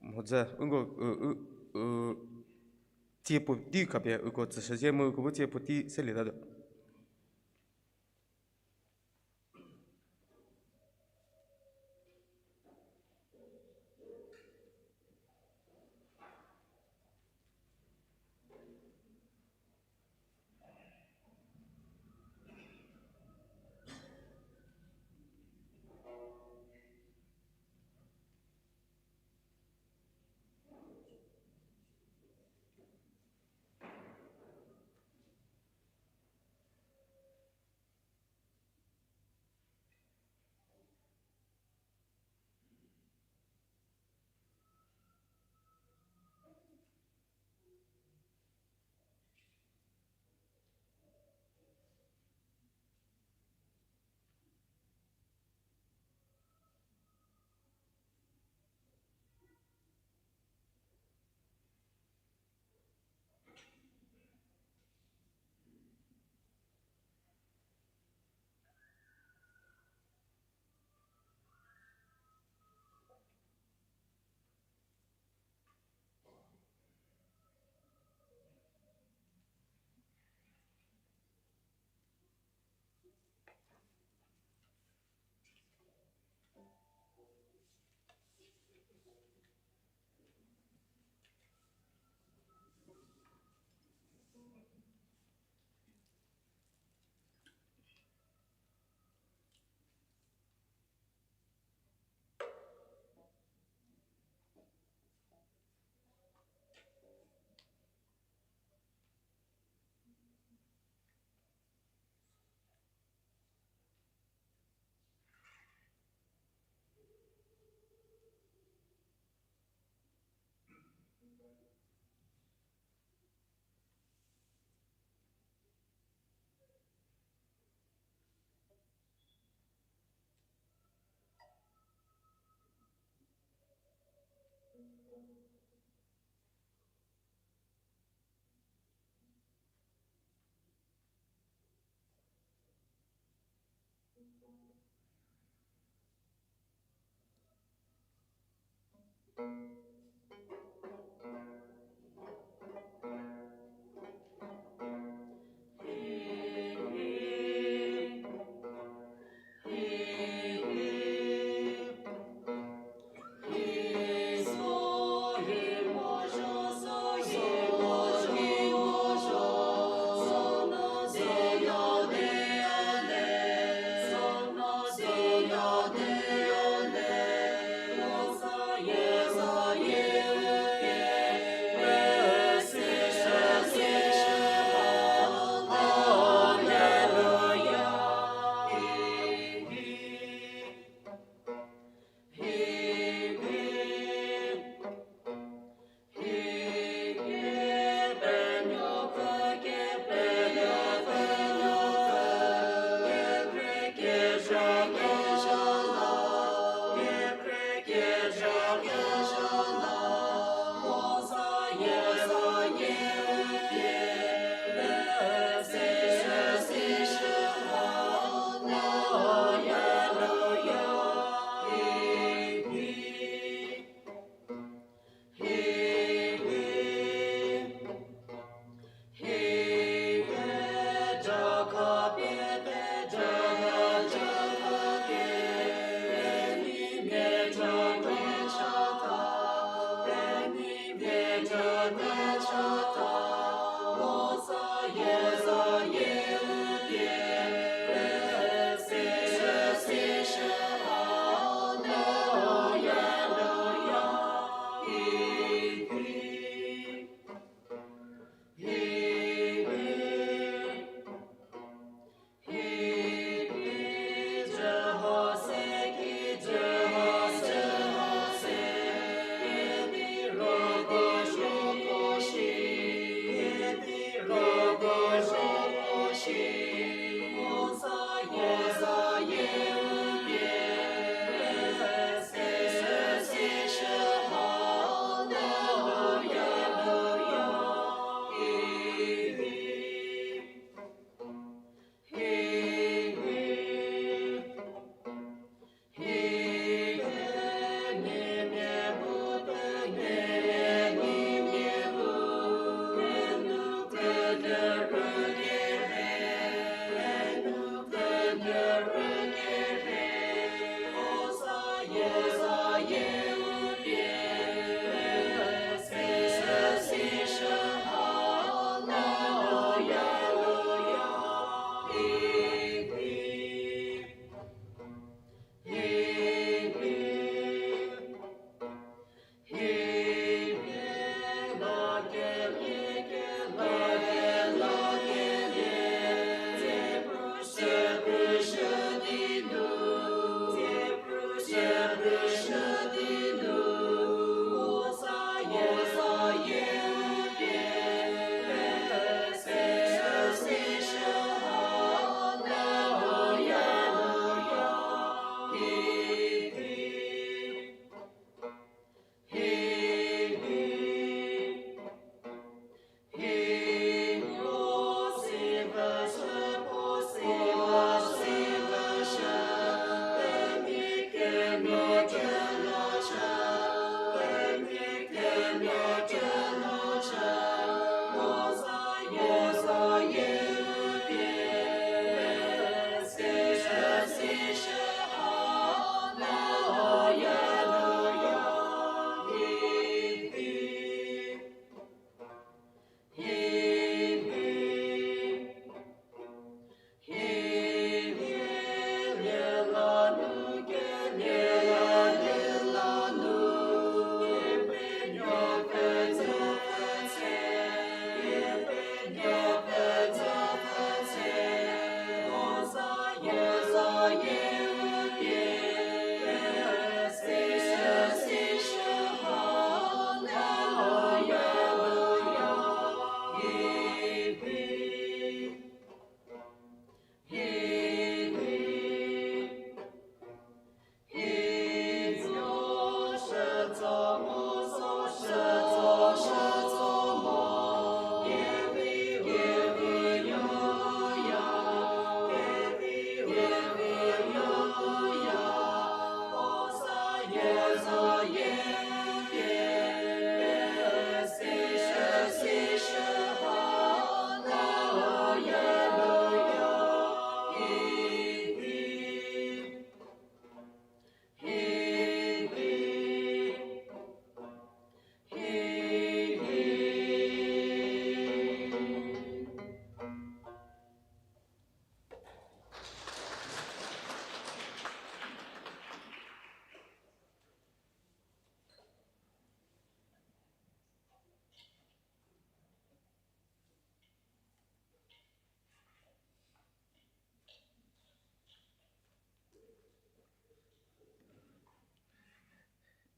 mhodzü, nko, u, u, u, tsie puotei khapie uko tsüshüzhie mu uko bu tsie puotei selietatuo.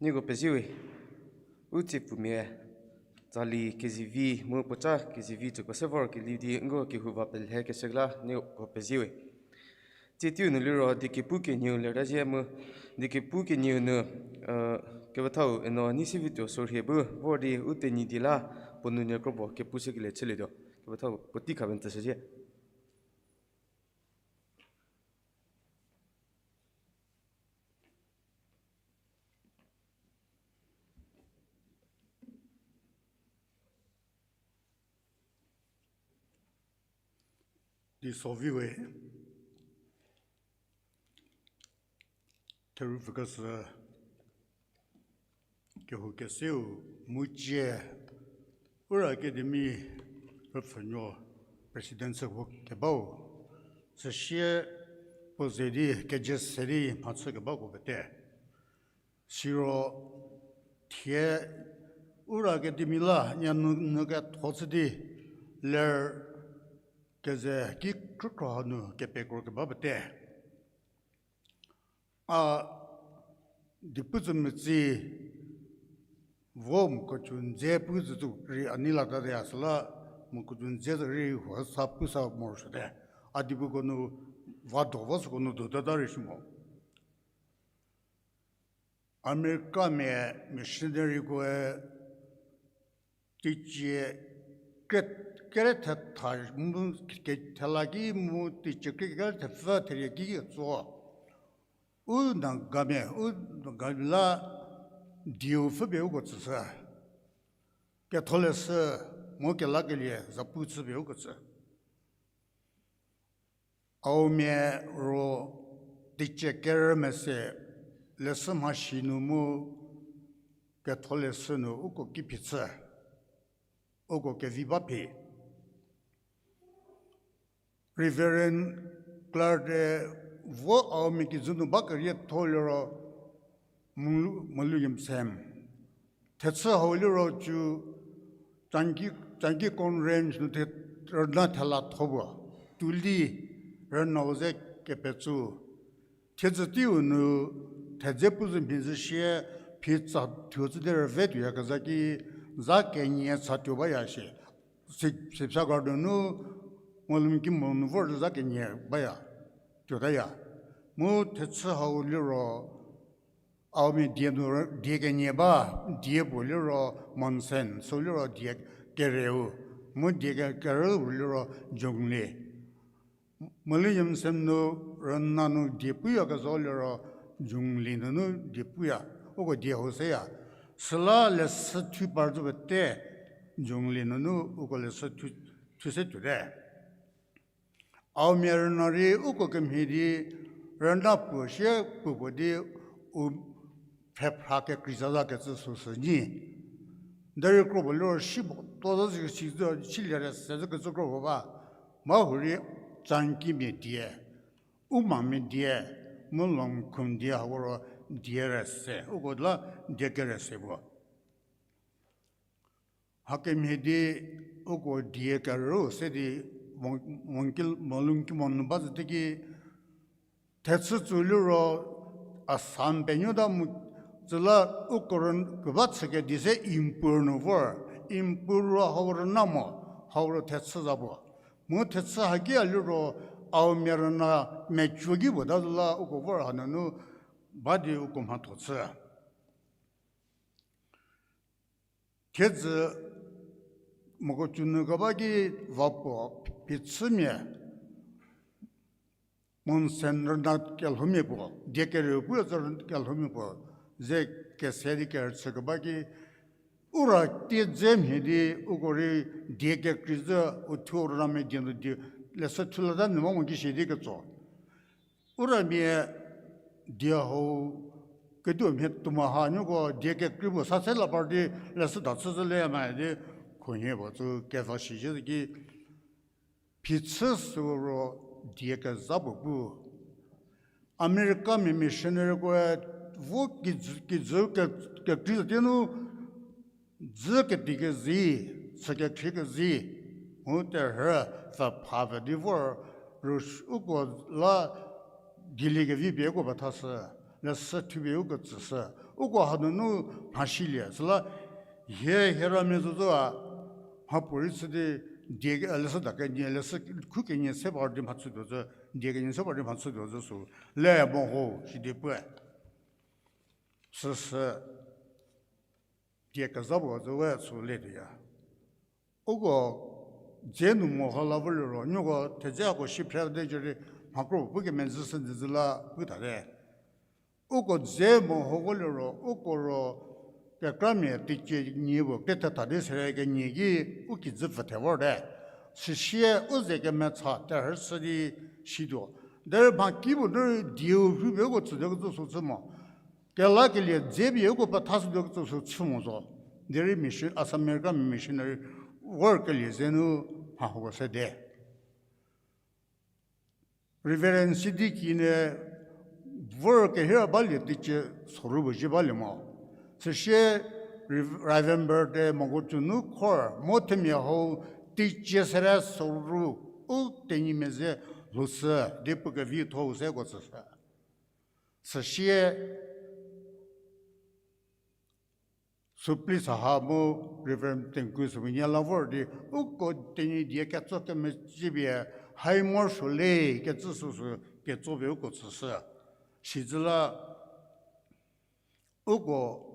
Nieko pezie we, u tsiepfumia tsali kezivi mu puoca kezivi tsüko se vor kelie di nko kehou va pelhe keshü la nieko pezie we. Tsie teiu nu liro diekepu kenieu lerta zhie mu, diekepu kenieu nu, kepethau Eno Neisivituo Sorhie bu vor di u Tenyidie la puo nunie kropuo kepushükelie chülietuo. Kepethau puotei khaben tsüshüzhie. Di sovi we, therupfükeshü kehou keseu mu cie, Ura Academy rüpfhünuo president chü kebau, süsie puo ze di keje se di mhachü kebako pete. Siro thie Ura Academy la nie nu ketho chü di ler keze ki krükhro hanu kepekro keba pete. A diepu tsü metsi vo mokecü n dze pu zütsu rei a nei latateya süla, mokecü n dze rei huo sa pu sa morosuote. A diepuko nu va do vo süko nu dotata rei shi mo. Americamia missionarykoe teicie kre- kere thetha mu ke- thela ki mu teicie kre- kere thepfü therie ki ketso. U Nagamia, u Nagamia la dieu pfhüpie uko tsüshü. Ketholeshü mu kelakelie zapu chüpie uko tsü. Aomia ro teicie kerü mese leshü mhasi nu mu ketholeshü nu uko ki phichü, uko kevi ba phi. Reverend Clark-e vo Aomia kijü nu ba kerietho liro, Molu- Molungyimsen thechü hau liro cü Changi- Changi Conference nu the- rüna thela tho puo, tuoli rünau ze kepetsü. Thiedzü teiu nu thedze pu zü mhie zü sie phi tsa thuo tsü di rüve tuoyakezha ki za kenie tsa tuo baya shie. Si- Sipsa Garden nu Molungkimong nu vor zü za kenie baya, tuotaya. Mu thechü hau liro Aomia die nu die kenie ba, die puo liro Monson, sü liro die kereu, mu die ke- kerüu liro Zhongli. Molungyimsen nu rüna nu die puyakezha liro Zhongli nunu die puya, uko die hau seya. Süla leshü thu par zü pete Zhongli nunu uko leshü thu- thu se tuote. Aomia rüna rei uko kemhie di rüna puo sie puo puo di u pfhephra kekrei zazakecü süsü nyi. Derei kro puo liro si puo to zazü si zü silie rese zükecü kro puo ba. Mha hurei Changimia die, Umamia die, mu Longkhum die hako ro die rese, uko la die kerese puo. Hakemhie di uko die kerüu se di Mon- Monki- Molungkimong nu ba zü teki thechü tsü liro Assam penuota mu tsüla uko rün- keba chükedi se Impur nu vor, Impur ro hau rüna mo, hau ro thechü za puo. Mu thechü haki a liro Aomia rüna mecü ki puo ta züla uko vor hanunu ba di uko mhatho chü. Thiedzü moko cünu keba ki va puo phichümia Monson rüna kelhoumia puo, die kerüu pu zü rüna kelhoumia puo, ze kese di kerüchü keba ki, ura tie dze mhie di uko rei die kekrei zü uthuo rüna mia die nu di leshü thu lata nu mo mo ki shie di ketso. Uramia die hau ketuo mhie tuo mo ha nuko die kekrei puo sa se la par di leshüda chü zü le ma di khunhie puo tsü keva shi zhie ki phichü sü ro die kezha puo pu. Americamia missionarykoe vo kijü- kijü ke- kekrei zü tie nu dzü keti kezei, chü kekhrie kezei, mu terhü pfü pha pfü di vor, rüs- uko la dieliekevi pie uko pethashü, leshü thupie uko tsüshü, Uko hanunu mhasilie, süla hie hie ramia zo zo a, mhapuorei chü di, die ke, leshüda kenie, leshü khu kenie se par di mhachütuo zo, die kenie se par di mhachütuo zo sü, le mo ho, sidi puoe. Süsü, die kezha puo zo we sü letuoya. Uko dze nu mo ha la voliro, nieko thedze hako shi phre de jü rei, mhakro pu kemezhü sü di zü la pu thate. Uko dze mo ho voliro, uko ro kekramia teicie nie puo kre thetha di sere kenie ki u kijü pfü the vorte. Süsie u ze kemecha terhü sü di situo. Derei mhakipuo nu rei dieu rhupie uko tsütuo kecü sü chü mo. Kelakelie dze pie uko petha shütuo kecü sü chü mo zo. Derei mission, Assam American missionary vorkelie ze nu mha hako sede. Reverend Sidiki ne vor kehira balie teicie soru puo zie balie mo. Süsie Rev-, Reverend te moko tsünu khor mo themia hau teicie sere soru u tenyimia ze lhoushü di puo kevitho-u seko tsüshü. Süsie Supplee Saha mu Reverend Tenku Semenyi la vor di uko Tenyidie ketso kemecipie hai morosuo le kecü süsü ketso pie uko tsüshü. Sizü la uko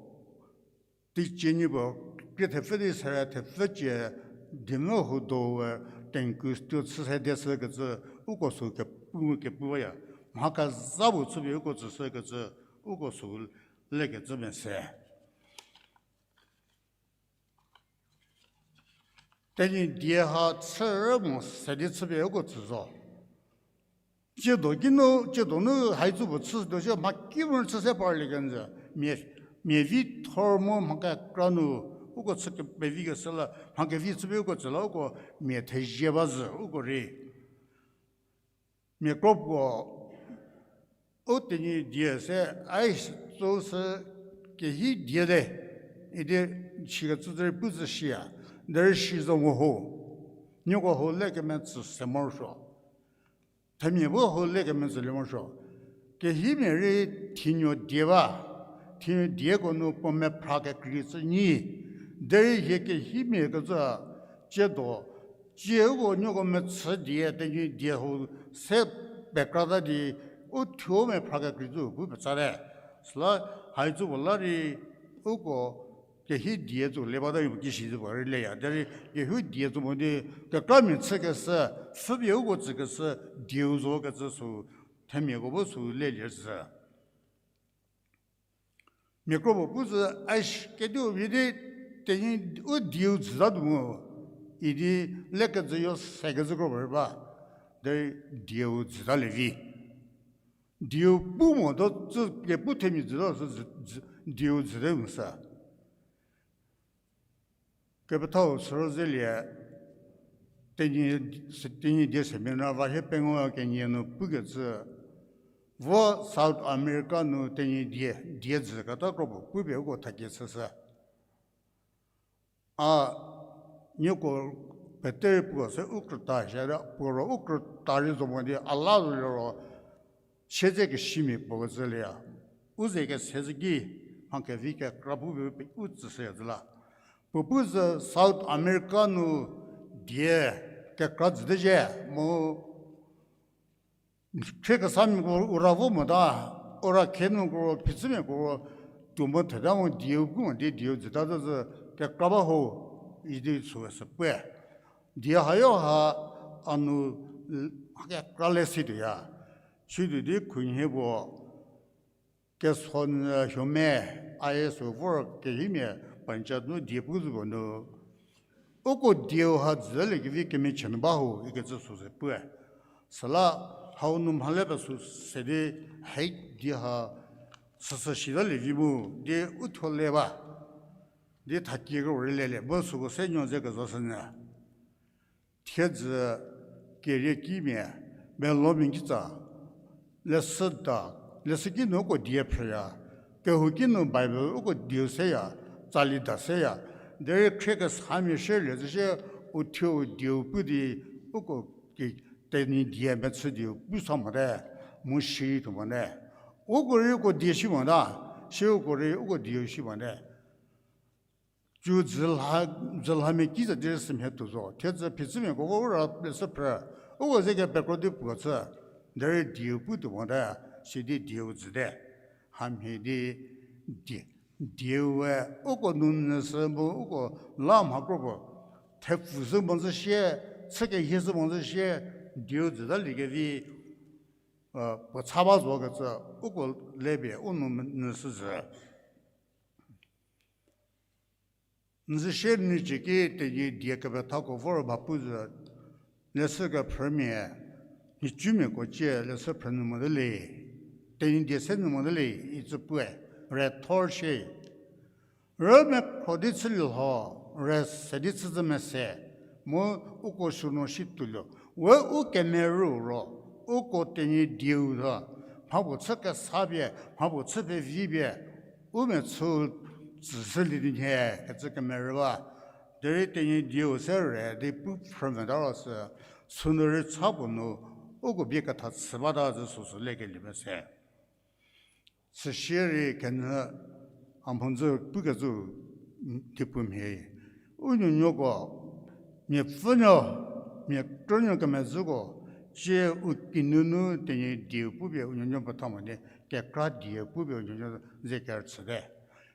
teicie nie puo krie thepfü di sere thepfü cie dienü huo do we Tenku studio chü se di sü kecü uko sü kepu kepu baya. Mha kezha puo chüpie uko tsüshü kecü uko sü lekecü mese. Tenyidie ha chürü mo se di chüpie uko tsü zo. Tsiedo kinu, tsiedo nu haitsü puo chütuo shie mha ki mu chü se parlie kenjü. Mia, mia vi thor mu mha kekra nu, uko chü kepevi keshü la, mha kevi chüpie uko tsü la, uko mia thezie ba zhü, uko rei. Mia kro puo, u Tenyidie se, ai, tsü sü kehi die te, idi sikecü rei pu zhü shie, derei si zo mo ho, nieko hau le kemetsü se morosuo. Themia bu hau le kemetsülie morosuo. Kehimia rei thinuo die ba. Thinuo dieko nu puo mephra kekrei cü nyi. Derei hie kehimia kecü, tsiedo, tsie uko nieko mechü die, Tenyidie hau se pekrata di, u thuo mephra kekrei cü pu petsate. Süla haitsü puo la rei uko kehi die cü le bata yu ki si zü puo rei leya. Derei kehou die cü mo di kekramia chükeshü, pfhüpie uko tsükeshü, dieu zo kecü sü, themiako bu sü lelie zhü. Mia kro puo pu zhü, ai, kediu vi di, Tenyi u dieu jüta tuo mo, idi lekecü yo sekecü kro puo rei ba, derei dieu jütalie vi. Dieu pu mo do cü kepu themia jüta sü jü-, jü-, dieu jüte mo sa. Kepethau Sürüzelie, Tenyidie seminar va hie pengou kenie nu pukecü, vo South America nu Tenyidie, die jü keta kro puo pupie uko thakie chüshü. A, nieko peterei puo se u krüta shie, puo ro u krüta rei zo mo di a la zo liro, siedzekesimia puo kecü leya. U ze kesezhü ki, mha kevi kekra pupie u tsüshüya zü la. Puo pu zhü South America nu die kekra jüte zhie, mu khriekesamiako u ra vo mota, u ra khe nuko, phichümiako tuo mo theta mo dieu pu mo di dieu jüta zü zü kekra ba ho, idi süu sü pue. Die hayo ha a nu l-, ha kekra le situoya. Situo di khunhie puo, keso nyü huomia, a-e sü vor kehimia panchayat nu die pu zü puo nu, uko dieu ha jütaliekevi kemichie nu ba ho ikecü süu ze pue. Süla hau nu mhale pesü se di hei die ha süsü shitalie vi mu di u thuo le ba. Di thakie kero rei lelie, bu süko se nuo ze kezo shünyü. Thiedzü keriekimia, melomia kitsa, leshüda, leshüki nu uko die phrüya, kehouki nu Bible uko dieu seya, tsali da seya, derei khriekesamia shierlie zü shie, u thuo dieu pu di uko ki Tenyidie mechü dieu pu sa mote, mu shi tuo mote. Uko rei uko die shi mota, Siuko rei uko dieu shi bate. Cu dzülha, dzülhamia ki za di rei sümhie tuo zo. Thiedzü phichümiako vo u ra leshü phrü. Uko ze kepekro di puo chü. Derei dieu pu tuo mote, sidi dieu dzüte. Hamhie di die, dieu we uko nu nyü sü mu uko la mha kro puo thepfu sü mozü shie, chü kehie sü mozü shie, dieu dzüta liekevi, puo cha ba zo kecü, uko le pie u nu nyü sü zü. N zü shie n cieki Tenyidie kepethako vor ba pu zü, leshü kephrümia, nhicumiako cie leshü phrü nyü mote le, Tenyidie se nyü mote le, icü pue, re thor shie. Rümekhro di chülie lho, re se di chüzhü mese, mu uko sünu shi tuoluo. We u kemerü ro, uko Tenyidieu zo, mha puo chü kesa pie, mha puo chü pevi pie, u mechü tsüshülie di nhie kecü kemerü ba. Derei Tenyidieu se re di pu phrümeta ro sü, sünu rei cha puo nu, uko bie ketha chü bata zü süsü lekelie mese. Süsie rei kenyü a mhodzü pukecü di pu mhie. U nuonuoko, miapfünuo, mia krünuo kemezhüko, cie u kinunu Tenyidieu pupie u nuonuo petha mo di, kekra die pupie u nuonuo ze kerüchüte.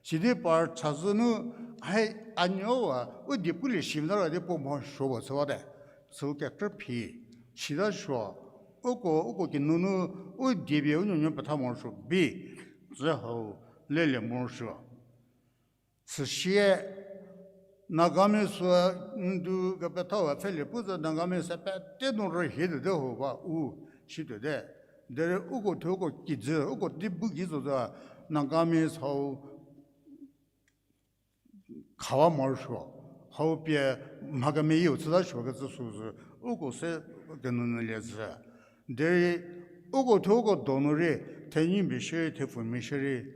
Sidi par chazou nu, hai a nuowa, u die pulie shi mota ra di puo mhosuo puo chü bate. Süu kekrü phi, sita suo, uko, uko kinunu, u die pie u nuonuo petha morosuo bi, zü hau, lelie morosuo. Süsie, Nagamese sü ndu kepethau pfhelie pu zü Nagamese se pete nu rühie tuote ho ba u, shi tuote. Derei uko thuo uko kijü, uko di bu ki zo zü, Nagamese hau khawa morosuo, hau pie mha kemeyieu chüta suo kecü süu zü, uko se kenunu lie zü. Derei uko thuo uko donu rei, thenyimia shierei, thepfumia shierei,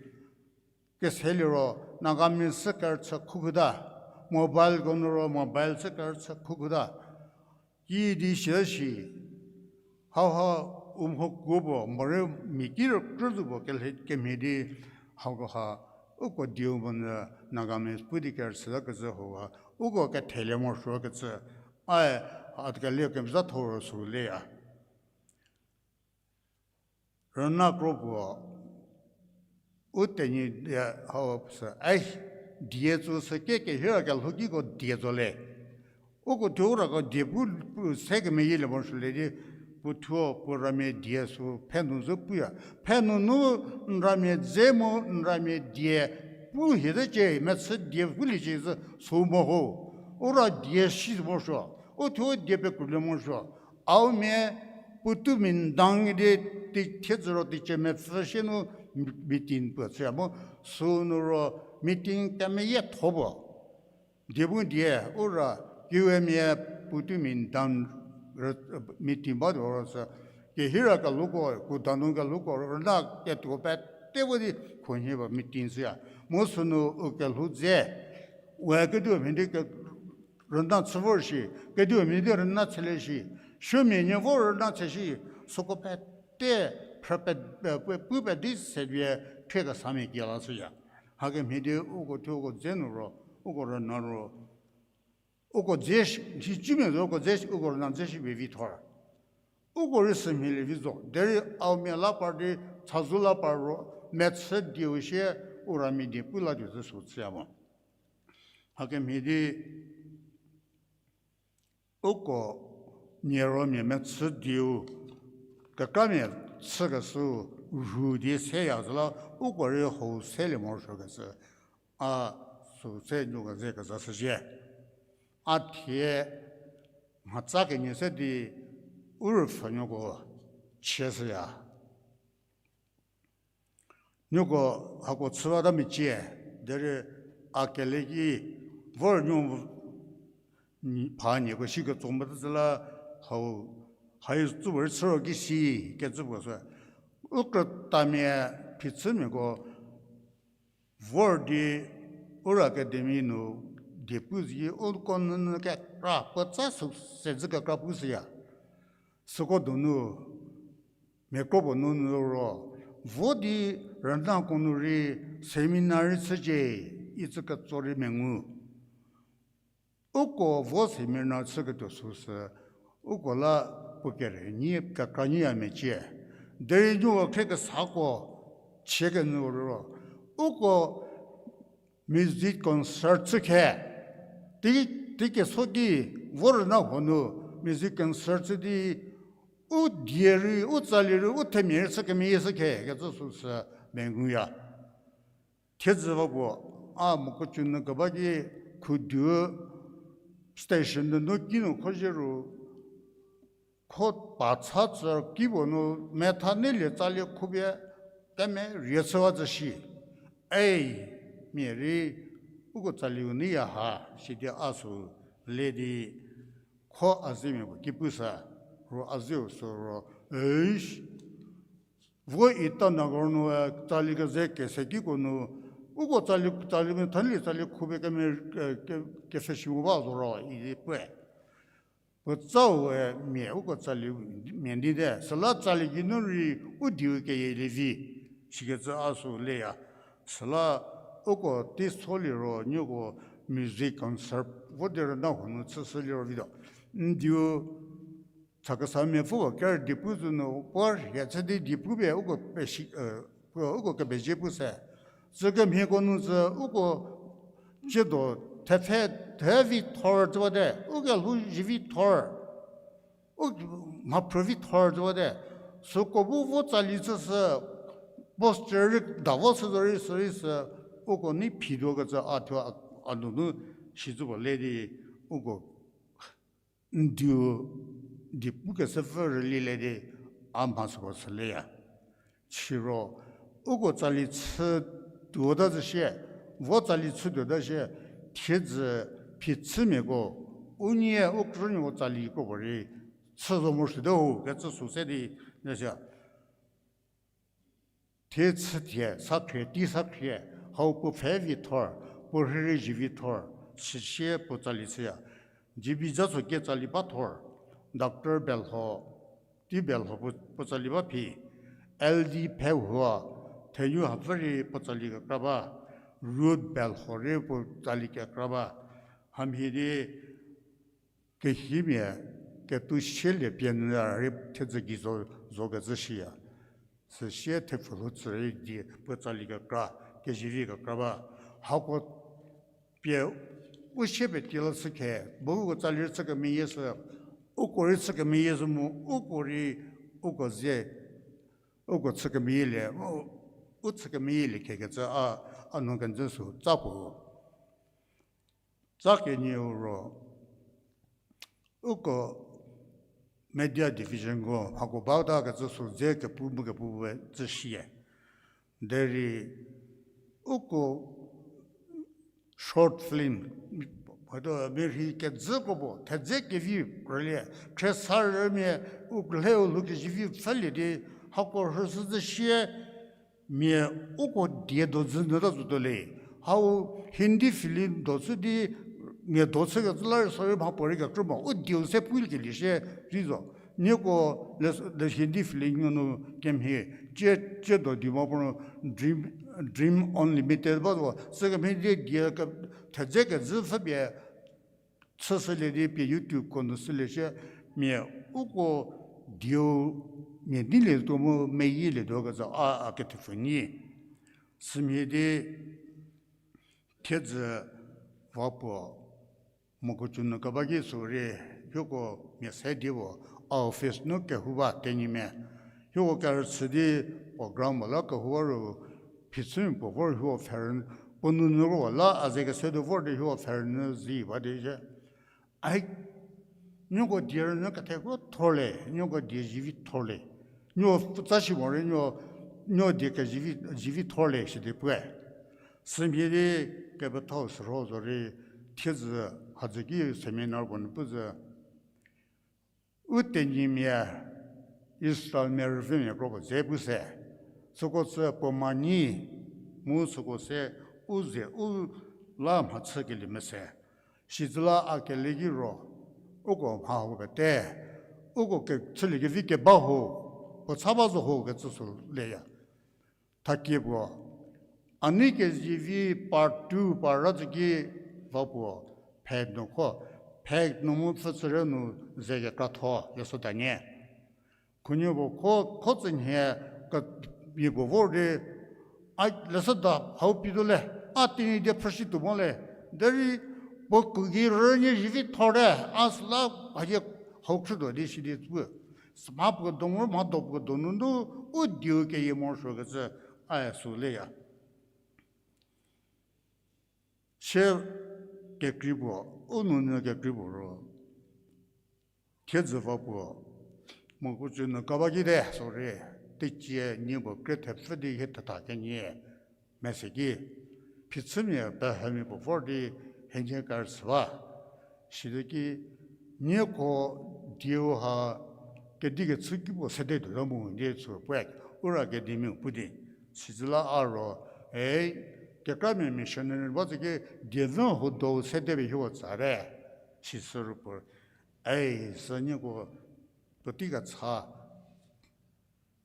kese liro, Nagamese sü kerüchü khukhuta, mobileko nu ro mobile sü kerüchü khukhuta. Kiüdi sia shi, hauha u mhokuo puo, morei mia ki rükrü zo puo kelhe kemhie di, haukoha, uko dieu monyü Nagamese pu di kerüchüta kecü hauha, uko kethelie morosuo kecü, ae, a kele kemezha thor süu leya. Rüna kro puo, u Tenyidie hau sü, ai, die tso sü ke kehira kelhou kiko die tso le. Uko thuo u rako die pu, pu se kemeyielie morosuo le di, puo thuo puo ramia die sü phe nu zo puya. Phe nunu n ramia dze mu n ramia die pu hiezecie, mechü die puliecie zü sü mo ho. U ra die shi morosuo. U thuo die pekrulie morosuo. Aomia puotou mendang di, ti thiedzü ro teicie mepfü sie nu meeting puo chüya mu sünu ro meeting kemeyietho puo. Die bu die, u ra, kiwemia puotou mendang meeting ba tuo ro sü, kehira kelhouko, kudanu kelhouko, rüna ketuo pete vo di khunhie ba meeting chüya. Mu sünu u kelhou dze, we kediu mhie di ke, rüna chü vor shi, kediu mhie di rüna chülie shi, supuomia nie vo rüna chü shi, süko pete, phrü pe, pe, pe, pu pe di se pie, phie kesamia kie la chüya. Hakemhie di uko thuo uko dze nu ro, uko rüna ro, uko dze shi, hi cumia zo uko dze shi, uko rüna dze shi pie vi thor. Uko rei sümhielie vi zo, derei Aomia la par di, chazou la par ro, mechü dieu shie, u ramia die pu la tuo zü sü chüya mo. Hakemhie di, uko nie ro mia mechü dieu, kekramia chükeshü, rhu di seya zü la, uko rei hou selie morosuo kecü, a sü se nuoko ze kezashüzhie. A thie mhatsa kenie se di u rüpfhünuoko chieshüya. Nuoko hako chüwata mecie, derei a kele ki vor nuo pha nieko shi ketso mota zü la hau, hai tsüpuorei chü ro ki si kecü puo sü. U krütamia phichümiako vor di Ura Academy nu die pu zhie uko nunu kekra puotsa sü se zü kekra pushüya. Süko donu mia kro puo nunu ro, vo di rüna ko nu rei seminar rei chücie, itsü ketso rei mengu. Uko vo seminar chüketuo süsü, uko la puo kere nyi kekra nyiya mecie. Derei nuo khriekesako chie kenyü ro, uko music concert chü khe, ti, ti keso ki vo rüna huo nu music concert chü di, u die rei, u tsali rei, u themia rei chü kemeyie shü khe kecü süsü menguya. Thiedzü va puo, a Mokokchung nu keba ki khudu station nunu kinu khozhie ru, kho pacha tsü kipuo nu metha neilie tsali khupie kemerie chüwa zhü shi. Ei, mia rei uko tsaliu neiya ha, sidi a sü le di kho a zemia puo ki pusa, ro a zeu sü ro, eish, vo Itanagar nu tsali keze kese kiko nu, uko tsali, tsali metha neilie tsali khupie keme, ke, ke, kepfheshimo ba zo ro idi pue. Puotsau-e mia uko tsali mia di te, süla tsali geinu rei u dieu keyielie vi, sikecü a sü leya. Süla uko teiso liro nieko music concert vo di rüna huo nu chüshü liro vituo. N dieu Chakhesangmia pfüko ker diepu zü nu puo rhie chü di diepupie uko peshi, uko kepezie pu se. Sükemhieko nu sü uko tsiedo thepfhe, thevi thor zü bate, ukelhou zivi thor, u mhaphrüvi thor zü bate. Süko bu vo tsali chüshü, poster rei davo shü zorei sürei sü, uko nei phituokecü a thuo a, a nunu shicü puo le di, uko n dieu diepukeshüpfü rülilie di a mha süko shüleya. Siro uko tsali chü tuota zhü shie, vo tsali chü tuota shie, thiedzü phichümiako, unie u krünuoko tsali kropuo rei chü zo morosuote ho kecü sü se di, nüsa thie chüthie, sa khrie, tei sa khrie, hau puo pfhe vi thor, puo rhirei zivi thor, süsie puo tsali chüya. G B Jatsokie tsali ba thor, Doctor Belho, tei Belho puo, puo tsali ba phi, L D Phehua, thenou hapfü rei puo tsali kekra ba, Ruth Belho rei puo tsali kekra ba, hamhie di kehimia ketuo sielie pie nyü rei thiedzü gei zo, zokecü shiya. Süsie thepfulhou tsü rei di puo tsali kekra, kezivi kekra ba. Hako pie u sie pie tila chü khe, bu uko tsali rei chü kemeyie sü, uko rei chü kemeyie sü mu, uko rei, uko ze, uko chü kemeyielie, u, u chü kemeyielie khekecü a, a nu kenjü sü tsa puo. Tsa kenieu ro, uko media divisionko hako bauta kecü sü dze kepu mu kepu we tsü shie. Derei uko short film, hato mirhi kezhüko puo thedze kevi rülie, khriesarümia u lhou lhou kezivi pfhülie di hako rhüshü zhü shie. Mia uko die do dzü nyü ta zotuo le. Hau Hindi film do chü di mia do chükecü la rei sorry mhapuorei kekrü mo. U dieu se pulie kelie shie rei zo. Nieko le, le Hindi film nunu kemhie, cie, cie do di mo puo nu Dream, Dream Unlimited ba zo. Sükemhie di die ke, thedze kezhü pfhüpie chüshülie di pie YouTubeko nu shülie shie, mia uko dieu mia neilietuo mu meyielietuo kecü a, a kethepfü nyi. Sümhie di thiedzü va puo Mokokchung nu keba ki sü rei, hieko mia se di puo, a office nu kehou ba tenyimia. Hieko kerüchü di program puo la kehou ba ru, phichümia puo vor hieko pfhe rünyü, puo nunu ro la a ze kese di vor di hieko pfhe rünyü zi ba di shie. Ai, nieko die rünyü ketheko thorle, nieko die zivi thorle. Nieko pfutsa shi morei nieko, nieko die kezivi, zivi thorle shidi puoe. Sümhie di kepethau sürho zorei thiedzü hadzü ki seminar puo nu pu zü. U tenyimia Israelmia rüvümia kro puo dze pu se. Süko sü puo ma nyi, mu süko se u ze u la mhachükelie mese. Sitsüla a kele ki ro, uko mha ho pete, uko ke, chüliekevi keba ho, puo cha ba zo ho kecü sü leya. Thakie puo, a nei kezivi part two part ra zü ki va puo, phe nu kho, phe nu mu pfü tsüre nu ze kekratho, leshüda nie. Khunuo puo kho, kho tsünhie, kemia puo vor di, a leshüda hau pie tuo le, a Tenyidie phrüshütuo mo le, derei puo kuki rünyie zivi thor te, a süla hie hau khrütuo di sidi pu. Sümha puo donu, mha do puo donu nu, u dieu keyie morosuokecü, a sü leya. Sie kekrei puo, u nounyü kekrei puo ro, thiedzü va puo, moko cü nu kaba ki te, sorry, teicie nie puo kre thepfü di hie thetha kenie, mese ki, phichümia pehemia puo vor di henie kerüchü ba. Sidi ki, nieko dieu ha kedi kechü ki puo sede tuota mu di chü puoe, Ura Academy-u pu di. Sizü la a ro, ei, kekramia missionary ba zü ki, dievü huo do sede pie hieko tsate. Sisü ru puo, ei, sü nieko puotei kecha,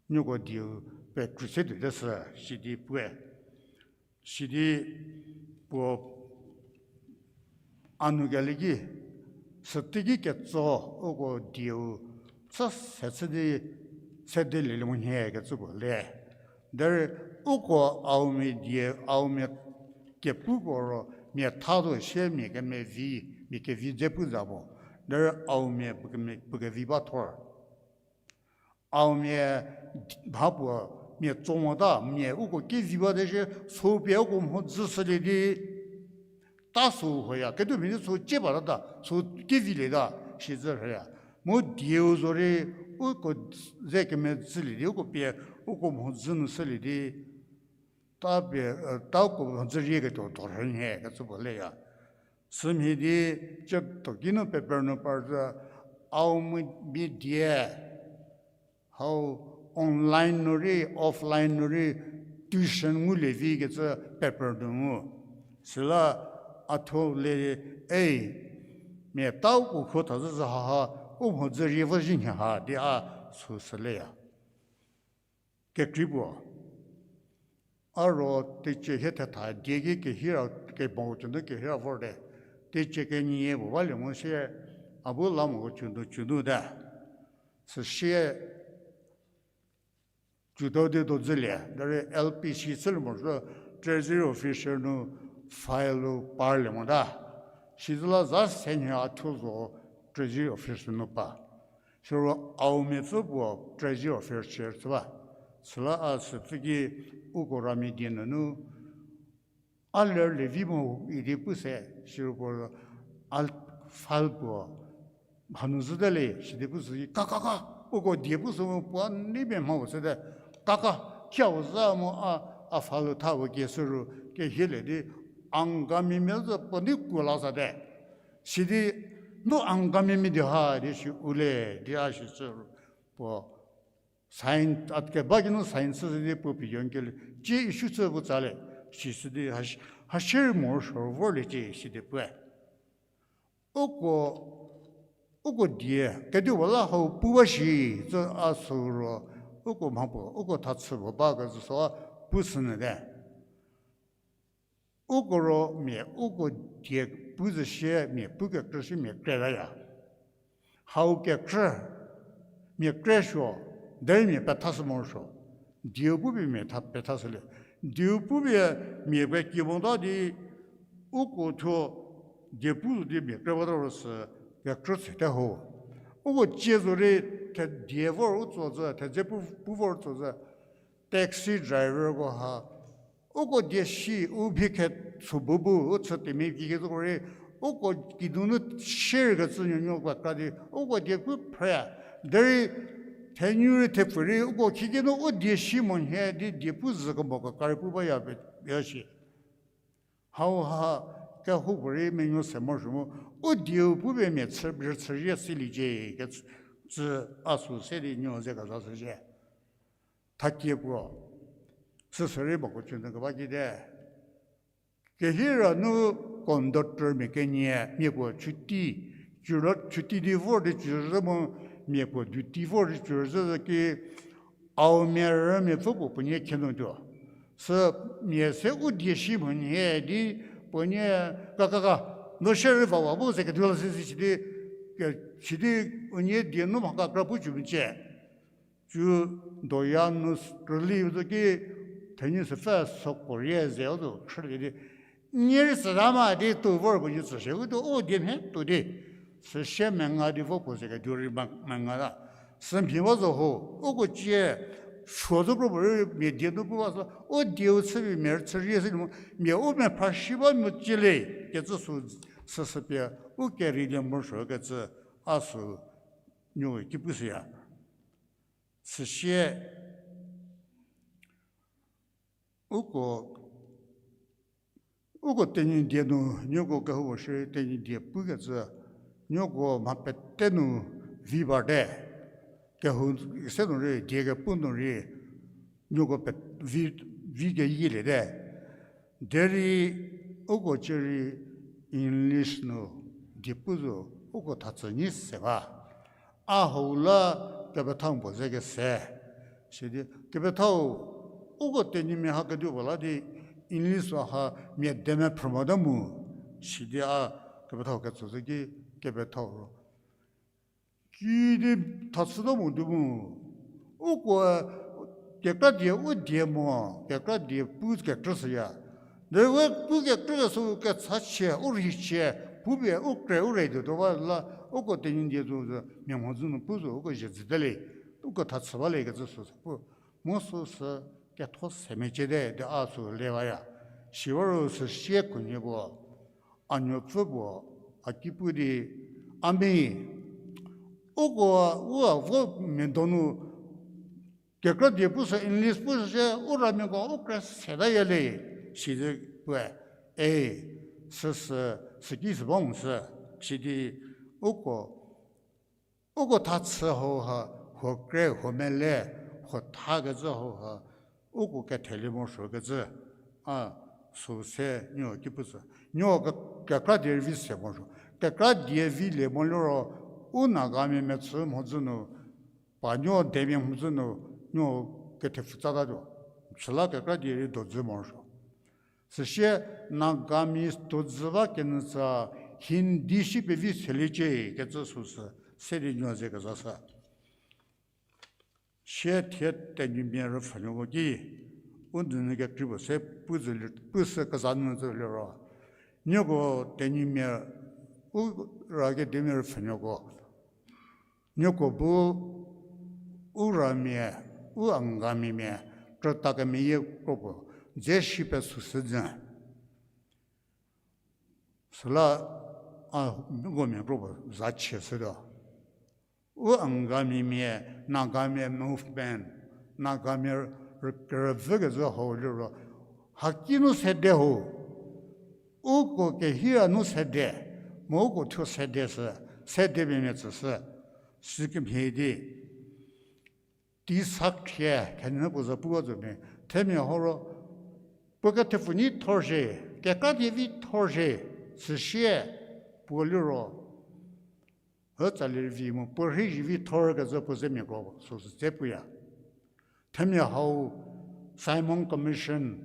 nieko dieu pekrü se tuote sü, sidi puoe. Sidi puo a nu kelie ki, süteiki ketso uko dieu chü se chü di sede lielie mo nhie kecü puo le. Derei uko Aomia die, Aomia kepuko ro mia tha zo sie mia kemevi, mia kevi dze pu za mo. Derei Aomia puo keme-, puo kevi ba thor. Aomia mha puo mia tso mota, mia uko kevi bate shie, sü pie uko mhodzü shülie di, ta sü hoya, ketuo mia di sü cie batata, sü kevilieta, sizü rhüya. Mu dieu zorei, uko ze kemedzülie di, uko pie, uko mhodzü nu shülie di, ta pie, ta uko mhodzü rieketuo do rhü nhie kecü puo leya. Sümhie di, ciedo kinu paper nu par zü, Aomia die hau online nu rei, offline nu rei, tuition ngulie vi kecü paper nu ngu. Süla a thuo le, ei, mia ta uko kho thazhü zü haha, u mhodzü rie vo zhie nhie ha di a sü sü leya. Kekrei puo. A ro teicie hie thetha die ki kehira, kemo cünu kehira vorte. Teicie kenie puo balie mo sie, a bu la moko cünu cünu te. Süsie, cütau di do dzülie, derei L P C chülie morosuo, Treasury Officer nu file-u parlie mota. Sizü la za se nhie a thuo zo Treasury Officer nu pa. Siro Aomia pfü puo Treasury Officer chü ba. Süla a süpfü ki uko ramia die nunu, a ler le vi mo idi pu se, siro puo a file puo hanu zhüte le sidi pu sü ki, ka, ka, ka, uko die pu sü mu puo a nei pie mha puo sete, ka, ka, kia puo za mu a, a file tha puo kie sü ru, kehielie di, Angamimia zü puo nei kuo la sate. Sidi, no Angamimia di ha di si u le, di a si sü ru, puo sign, a keba ki nu sign chü di puo pie yokelie, cie issue chü puo tsa le, sisü di ha, ha share morosuo vorliecie sidi puoe. Uko, uko die, kedipuo la hau pu ba shi, zü a sü ro, uko mha puo, uko tha chü puo ba kezü süa pu sü nyü te. Uko ro mia uko die pu zü sie mia pu kekrü si mia kretaya. Hau kekrü, mia kre suo, derei mia petha sü morosuo. Dieu pupie mia tha, petha shülie. Dieu pupie mia peki mota di, uko thuo die pu zo di mia kre bata ro sü kekrü tsete ho. Uko cie zorei thedie vor u tso zü, thedze pu, pu vor tso zü, taxi driverko ha, uko die si, u bhi khe sü bu bu, u chü temi ki kezhüko rei, uko kidunu share kecü nuonuo kekra di, uko die pu phre, derei thenurei thepfurei uko khikinu u die si mo nhie di die pu zü kemo kekra rei pu baya pe, ya shi. Hauha kehoupuorei menuo se morosuo mu, u dieu pupie mia chü, rüchü rei siliecie kecü, cü a sü se di nuo ze kezha shüzhie. Thakie puo, süsürei moko cünu keba kite. Kehira nu conductormia kenie, mia puo chütei, cüro chütei di vor di cüzhü mu, mia puo duty vor di cüzhü ki, Aomia rümia pfü puo puonie khienu tuo. Sü mia se u die shi mhonhie di puo nie, ka ka ka, no shie rei vawa bu ze ketuo la si si sidi, ke, sidi unie die nu mha kekra pu cü mecie. Cü doya nu rüli zo ki, thenyi sü pfü süko rie ze u zo khrülie di, nie rei tsüta ma di tuo vor puo nie tsüshie, u tuo u die mhie tuo di. Süsie menga di vo puo ze ketuo rei ma, menga ta. Sümhie ba zo ho, uko cie, suo zo kro puo rei mia die nu pu ba sü, u dieu chüpie mia rei chü rie se di mo, mia u mepra shi ba mo cie le, kecü sü, süsü pie, u kerei lie morosuo kecü, a sü, nuo ki pushüya. Süsie, uko, uko Tenyidie nu, nieko kehoupuo shierei Tenyidie pukecü, nieko mha pete nu vi bate, kehou se nu rei, die kepu nu rei, nieko pe-, vi, vi keyieliete. Derei uko cierei English nu die pu zo, uko thachü nyi se ba. A hau la kepethau puo ze kese. Sidi kepethau, uko Tenyimia ha kedipuo la di English ha mia demephrü mota mu. Sidi a kepethau ketsü ze ki kepethau ro kidi thachüta mo di mu. Uko kekra die u die mo, kekra die pu kekrü shüya. Derei we pu kekrü sü kechachie, u rheichie, pupie u kre u rei tuo ba la, uko Tenyidie zo zo, mia mhodzü nu pu zo, uko zhie zhüte le, uko thachü ba le kecü sü pu. Mu süsü ketho se meciete di a sü le baya. Siwaro süsie khunhie puo, a nuopfü puo, a ki pu di, a mi, uko, u a vo mia donu, kekra die pu sü English pu süsie, u ramiako u kre setaya le, size puoe, e, süsü, süki sü ba mo sü, sidi, uko, uko thachü hau ha, huo kre, huo mele, huo thakecü hau ha, uko kethelie morosuokecü, a, sü se, nuo ki pu sü. Nuo ke-, kekra die rei vi se morosuo. Kekra die vilie mo liro, u Nagamia mechü mhodzü nu, pa nuo demia mhodzü nu, nuo kethepfü tsatatuo. Süla kekra die rei dodzü morosuo. Süsie Nagamese dodzü ba kenyü tsa Hindi shi pevi seliecie kecü süsü se di nuo ze kezashü. Sie thie Tenyimia rüpfhünuoko ki, u nunu kekrei puo se pu zü li-, pu sü kezha nyü zü liro. Nieko Tenyimia u ra kedimia rüpfhünuoko. Nieko bu u ramia, u Angamimia, krüta kemeyie kro puo, dze shi pesü sü nyü. Süla a, uko mia kro puo za chie shütuo. U Angamimia, Nagamia movement, Nagamia rü-, rüvü kezhü hau liro, haki nu sede ho, uko kehira nu sede, mu uko thuo sede sü, sedemia mia tsüshü, sükemhie di. Teisakhrie, khenhie puo za pu ba zo mia, themia hau ro, puo kethepfü nyi thor shie, kekra die vi thor shie, süsie, puo liro, hütsalie vi mu puo rhei zi vi thor kezhü puo zemia kro süsü dze puya. Themia hau Simon Commission,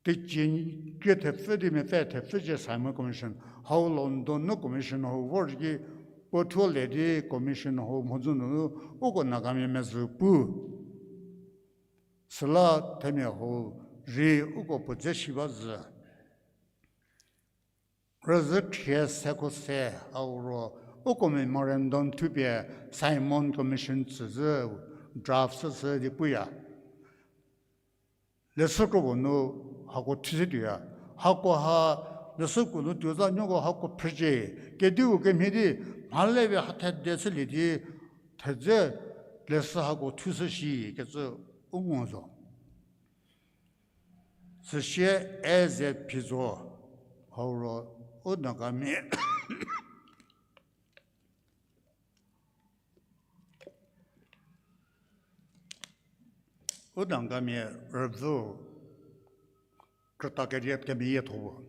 teicie krie thepfü di mia pfü thepfü cie Simon Commission, hau London nu commission hau vor ki puo thuo le di commission hau mhodzü nunu uko Nagamia mezhü pu. Süla themia hau rei uko puo dze shi ba zhü. Rüzhü thie seko se hau ro, uko memorandum thupie Simon Commission tsüzhü draft süsü di puya. Leshüko nu hako thushütuoya. Hako ha leshüko nu tuo za nieko hako phrücie. Kediu kemhie di mhale pie ha thede chülie di thedze leshü hako thushü shi kecü u ngu zo. Süsie e ze phi zo hau ro u Nagamia u Nagamia rüvü krüta kerie kemeyietho puo.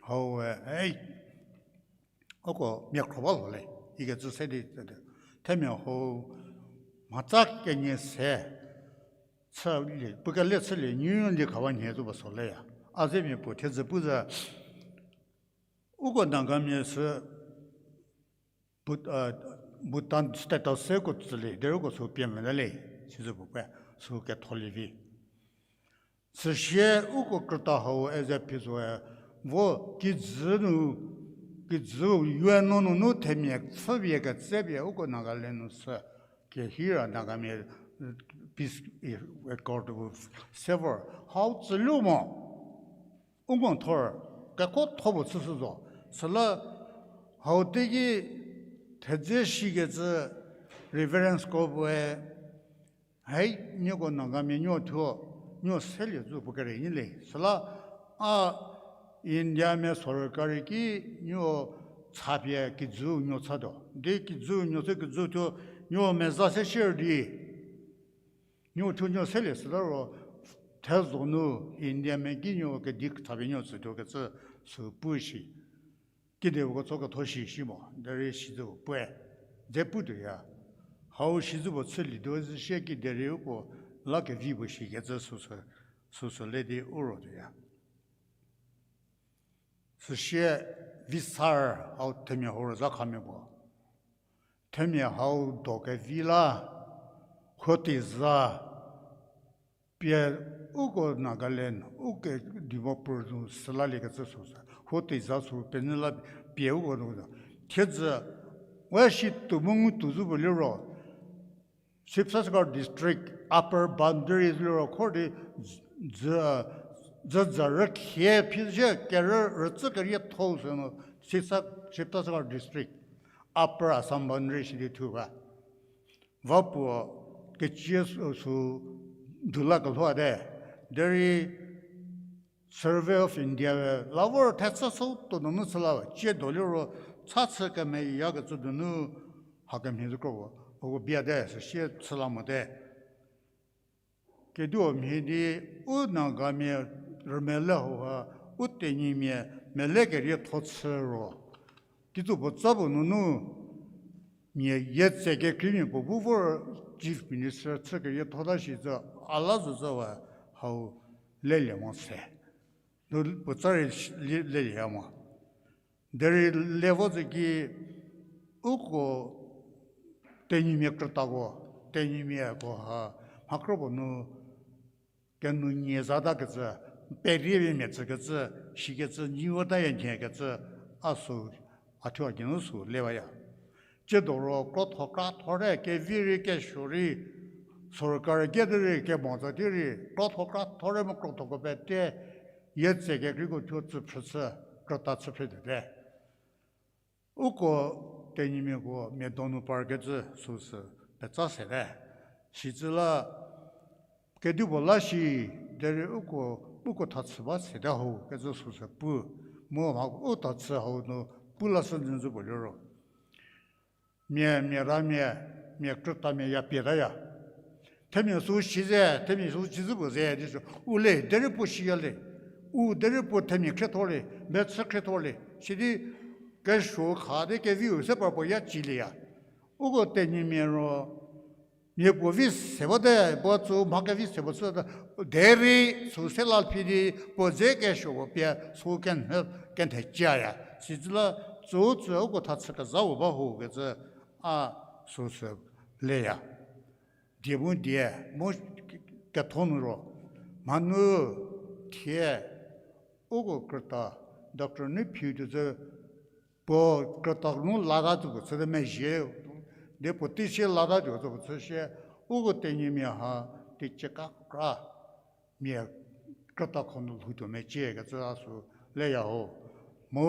Hau we, ei, uko mia khro ba lho le, ikecü se di, themia hau mhatsa kenie se, chülie, puo kele chülie nunu di khawa nhie zo ba so leya. A zemia puo thiedzü pu zü, uko Nagamia sü Bhutan status se ko tsülie, derei uko sü pie mvü le, sizü puo pe, sü ketholie vi. Süsie uko krüta hau eze phi zoe, vo kijü nu, kijü yue no nunu themia pfhüpie ketsepie uko Nagaland nu sü, kehira Nagamia, peace accord several hau tsülu mo. U ngo thor, kekuotho puo chüshü zo. Süla hau teiki thedze shikecü Reverend Scott puoe, hei, nieko Nagamia nuo thuo, nuo selie zo puo kere nyi le. Süla a Indiamia sorkari ki nuo chapie kijüu nuo chatuo. Di kijüu nuo chü kijüu thuo nuo meza se share di nuo thuo nuo selie süla ro, thezho nu Indiamia ki nuo kedi chapie nuo tsütuo kecü sü pu shi. Kedipuo ketso ketho shi shi mo, derei sizü puoe dze putuoya. Hau sizü puo chülie tuo zü shie ki derei uko la kevi puo shikecü süsü, süsü le di u rotuoya. Süsie visar hau themia hau rüzha khamia puo. Themia hau do kevi la, huo teiza, pie uko Nagaland, uko Dimapur nu süla liekecü süsü. Huo teiza sü penyü la pie uko nu. Thiedzü, we shi tuo mu ngu tuo zü puo liro, Sibsagar District, upper boundary liro kho di dzü, dzü, dzü rükhie phi zhie kerü rütsü kerietho sü nu, Sibsa-, Sibsagar District, upper Assam boundary shi di thu ba. Va puo kecie sü, sü du la kelhoate. Derei Survey of India la vor thechü sü tuo nunu chü la, cie do liro cha chü kemeyakecü donu hakemhie zü kro, uko biate süsie chü la mote. Keduo mhie di u Nagamia rümele hauha, u Tenyimia mele kerietho chü ro, kitsu puo tsa puo nunu mia yie tse kekreimia puo bu vor Chief Minister chü keriethota shi zü a la zü zü we hau lelie mo se. Nu puo tsa rei lelie ya mo. Derei le vo zü ki uko Tenyimia krütako, Tenyimiako ha mha kropuo nu kenou nie zatakecü, perie mia tsükecü, shikecü nyi votaya nhiekecü, a sü, a thuo a geinu sü le baya. Tsiedo ro krotho kra thorte, kevi rei kesuo rei, sorkari kedi rei kemo za ki rei krotho kra thorte mu krothoko pete, yie tse kekreiko thuo tsü phrü chü, krüta chü phrü tuote. Uko Tenyimiako mia donu parkecü süsü petsa sete. Sicü la kedipuo la shi, derei uko, uko tha chü ba sete ho kecü süsü pu. Mu mha u tha chü hau nu pu la shü nyü zü puo liro, mia, mia ramia, mia krütamia ya pietaya. Themia sü shi ze, themia sü shi zü puo ze di sü u le, derei puo shiya le. U derei puo themia khriethor le, mechü khriethor le. Sidi kesuo kha di keviu se par puo ya cilieya. Uko Tenyimia ro, mia puo vi se bate, puo tsü mha kevi se puo chüte, derei sü se la phi di puo dze kesuo puo pie sü kenhü, kenheciaya. Sicü la tsü tsü uko tha chü kezha puo ba ho kecü a süsü leya. Die mu die mu ketho nu ro, mhanu thie uko krüta, Doctor Neiphiu tuo zü puo krüta nu lata tuo puo chüte mezhie, die puo teisie lata tuo zü puo chüsie, uko Tenyimia ha teicie kekra mia krüta khonu lhoutuo mecie kecü a sü leya ho. Mu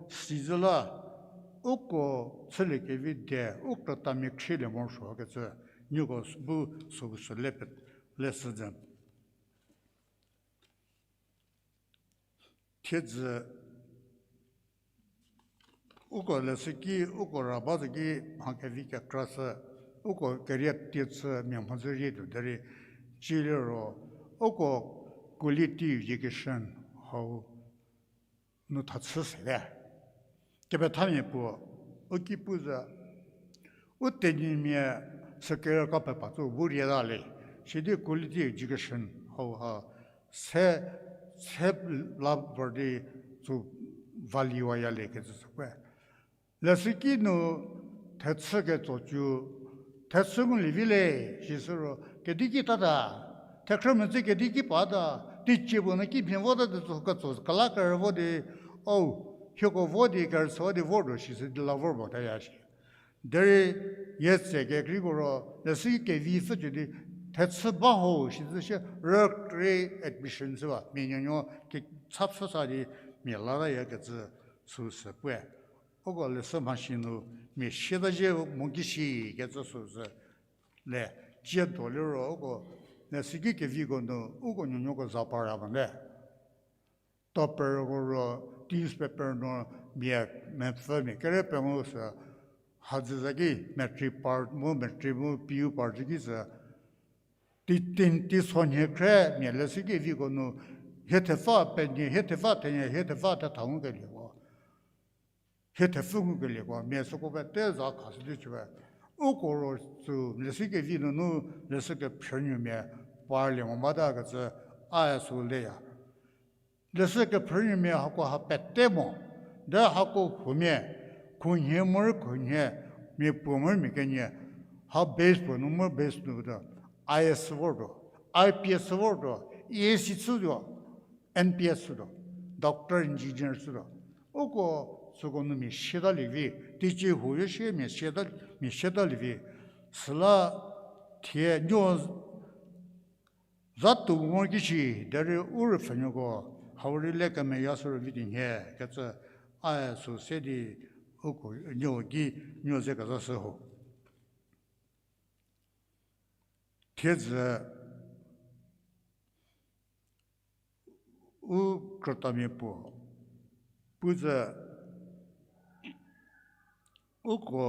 sizü la uko chüliekevi die u krütamia khrielie morosuo kecü nieko bu süsü le pe-, leshü zü. Thiedzü uko leshü ki, uko ra ba zü ki mha kevi kekra sü, uko kerie tie chü mia mhodzü rei tuo derei, ciliro uko quality education hau nu tha chü sete. Kepethamia puo, u ki pu zü, u Tenyimia sü kerü ka pepa tsü bu rieta le. Sidi quality education hauha se, se la vor di tsü valiwayale kecü sü pe. Leshüki nu thechü ketso cü, thechü ngulie vi le, sisü ro, kedi ki tata, thekhrü mecü kedi ki pata, teicie puo nu kimhie vota di tsü ketso kela kerü vo di, o, hieko vo di kerüchü di vor do sisü di la vor motaya shi. Derei yie tse kekreiko ro, leshüki kevi pfhücü di, thechü ba ho, sisü shie rükrie admission chü ba, mia nuonuo kecha pfhü sa di, mia latayakecü süsü puoe. Uko leshü mhasi nu mia sieta zhie mo ki shi kecü süsü le, cie do liro uko leshüki keviko nu uko nuonuoko za parya mote. Topperko ro newspaper nu mia mepfü mia kere pengou sü, hadzü za ki matric par mu, matric mu, P U par zü ki sü, tei, tei, teisonhie khre mia leshüki keviko nu, hie thepfü penyie, hie thepfü thenie, hie thepfü thetha ngukelieko, hie thepfü ngukelieko mia süko pete za khashü di cü we. Uko ro sü leshüki kevi nunu leshü kephrünuomia parlie mo batakecü a sü leya. Leshü kephrünuomia hako ha pete mo, de hako huomia, khunhie morei khunhie, mia puo morei mia kenie, ha base puo nu morei base nu ta, I A S vor tuo, I P S vor tuo, E A C chütuo, N P S chütuo, doctor, engineer chütuo. Uko süko nu mia sietalie vi, teicie huoyo shie mia sieta, mia sietalie vi. Süla thie nuo za tuo mo ki shi, derei u rüpfhünuoko, hau rei le kemeya shürü vi di nhie kecü, a sü se di uko nuo ki, nuo ze kezashü ho. Thiedzü u krütamia puo, pu zü uko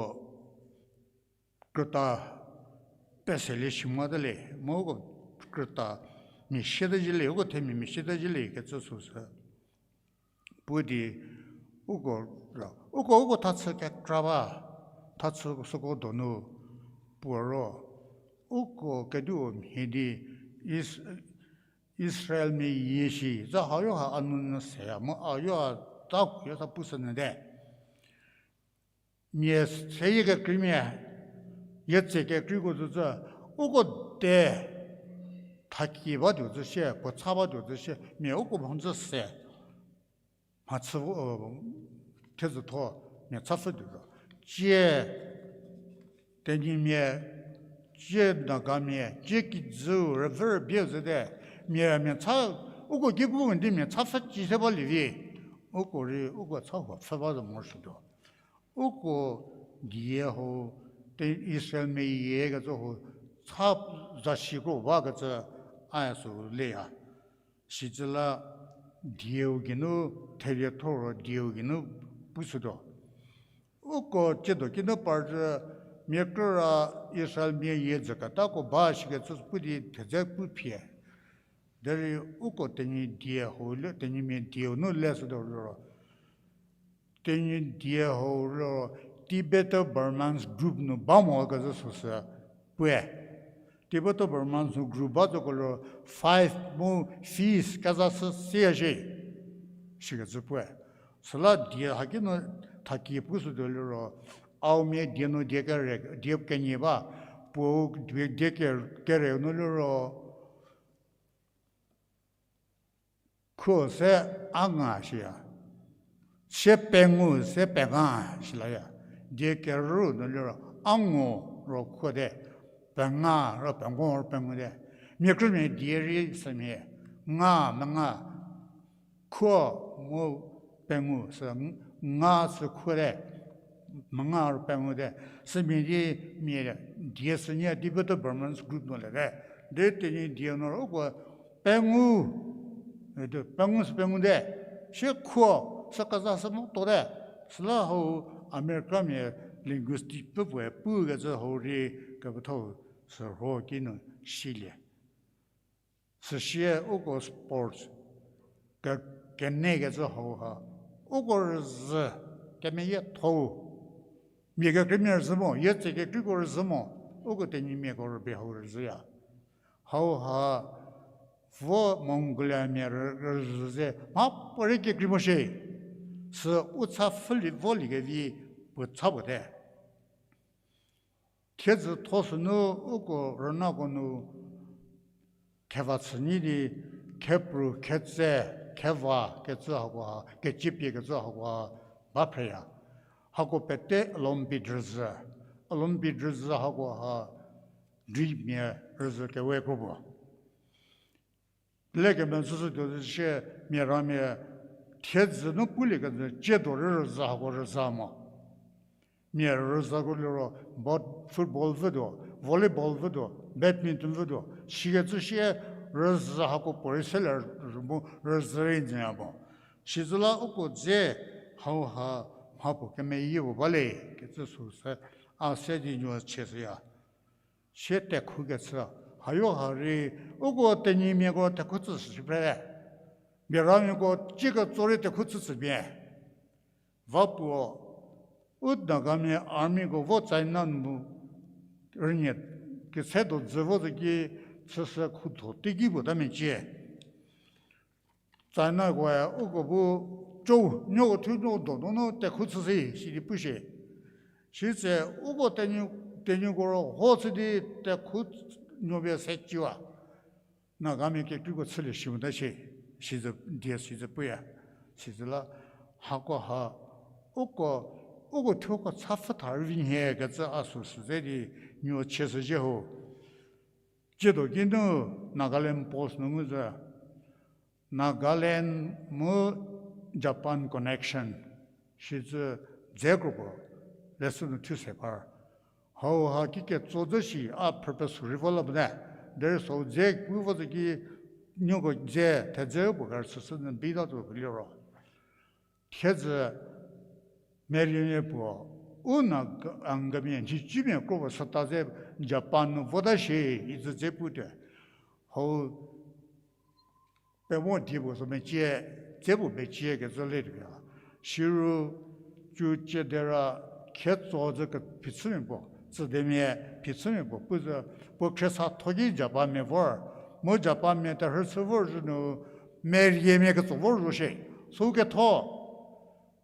krüta peselie shi mota le, mu uko krüta mia sieta zhie le, uko themia mia sieta zhie le kecü süsü pu di uko, uko, uko thachü kekra ba, thachü süko donu puo ro, uko kediu mhie di Is-, Israelmia yie shi, za hayo ha a nunyü seya mu a yo a ta huoyo sa pushünyü te. Mia seyie kekreimia, yie tse kekreiko zücü, uko de thakie batuo zü shie, puo cha batuo zü shie, mia uko mhodzü se. Mhachü, thiedzütho, mia cha pfhütuo zo. Cie Tenyimia, cie Nagamia, cie kijüu rüvü rübieu züte, mia, mia cha, uko ki pu mo di mia cha pfhü ci se balie vi, uko rei uko cha huo pfhü ba zo morosuotuo. Uko die ho, te Israelmia yie kecü ho, cha zasi kro bakecü a sü leya. Sicü la dieu geinu, therietho ro dieu geinu pushütuo. Uko tsiedo kinu parcü mia krüra Israelmia yie jüketako ba shikecü pu di thedze pu phie. Derei uko Tenyi die ho le, Tenyimia dieu nu leshütuo liro, Tenyi die ho liro, Tibeto-Burmans group nu ba mo kezü süsü puoe. Tibeto-Burmans nu group ba zoko liro five mu fees kezashü siya shie, shikecü puoe. Süla die haki nu thakie pushütuo liro, Aomia die nu die kere, die kenie ba, puo die, die ke-, kereu nu liro, khuo se a nga shiya. Sie pengou se penga shilaya. Die kerü nu liro a ngu ro khuo te, penga ro pengou ro pengou te. Mia krümia die rei sümhie, nga menga, khuo mu pengou sü, nga sü khuo te, menga ro pengou te. Sümhie di mia die sünie Tibeto-Burmans group nu lete. De Tenyi die nu ro uko pengou, pengou sü pengou te. Sie khuo sü kezashü mo tuote. Süla hau Americamia linguistic pfü puoe pukecü hau rei kepethau sürho kinu silie. Süsie uko sports ke-, kenekecü hau ha, uko rüzhü kemeyiethou. Mia kekreimia rüzhü mo, yie tse kekreiko rüzhü mo, uko Tenyimiako rübei hau rüzhüya. Hauha vo Mongoliamia rüzhü ze mhapuorei kekrei mo shie. Sü u cha pfhülie volie kevi puo cha puote. Thiedzü tho sünu uko rünako nu theva chü nyi di khepru, khetse, kheva kecü hakoha, keciepie kecü hakoha ba phreya. Hako pete Olympic rüzhü, Olympic rüzhü hakoha, dreimia rüzhü kewe kro puo. Lekemezhüshütuo zü shie, mia ramia thiedzü nu pulie kenjü tsiedo rei rüzhü hako rüzhü mo. Mia rüzhüko liro, football vütuo, volleyball vütuo, badminton vütuo, sikecü shie rüzhü hako puorei selie mu rüzhü rei njüya mo. Sizüla uko dze hauha mhapuo kemeyie puo bale kecü sü se, a se di nuo chieshüya. Sie tekhu kechü, hayo ha rei, uko Tenyimiako tekhu tsü shü phre. Mia ramiako tsie ketso rei tekhu tsü tsü pie. Va puo, u Nagamia armyko vo China nu rünie kese do dzü vo zü ki chüshü khutho teiki puo ta mecie. Chinakoe uko bu co, nuoko thu nuo donu nu tekhu chüshü sidi pushie. Sitse uko Tenyi, Tenyiko ro ho chü di tekhu nuo pie se ciwa. Nagamia kekreiko chülie shi mota shie, sizü, die sizü puya, sizüla hako ha, uko, uko thuoko cha pfhütha rüvi nhie kecü a sü sü ze di nuo chieshü zhie ho. Tsiedo kinu Nagaland Post nu ngu zü, Nagaland mu Japan connection, sizü dze kro puo, leshü nu thu se par. Hau ha kiketso zü shi a purpose rei vo la bate. Derei sü dze pu vo zü ki nuoko dze thedze puo kerüchüshü nyü bi ta zo liro. Thiedzü Meriemia puo, u Naga, Angamia, nhicumia kro puo süta ze Japan nu vota shie, izü dze pute. Hau pemo die puo sü mecie, dze puo mecie kecü le tuoya. Siru cu ciedera khetso zü ke phichümia puo, tsüdemia phichümia puo pu zü, puo khriesa tho ki Japanmia vor, mu Japanmia terhü chü vor zhü nu, Meriemia ketso vor zo shie, sü ketho.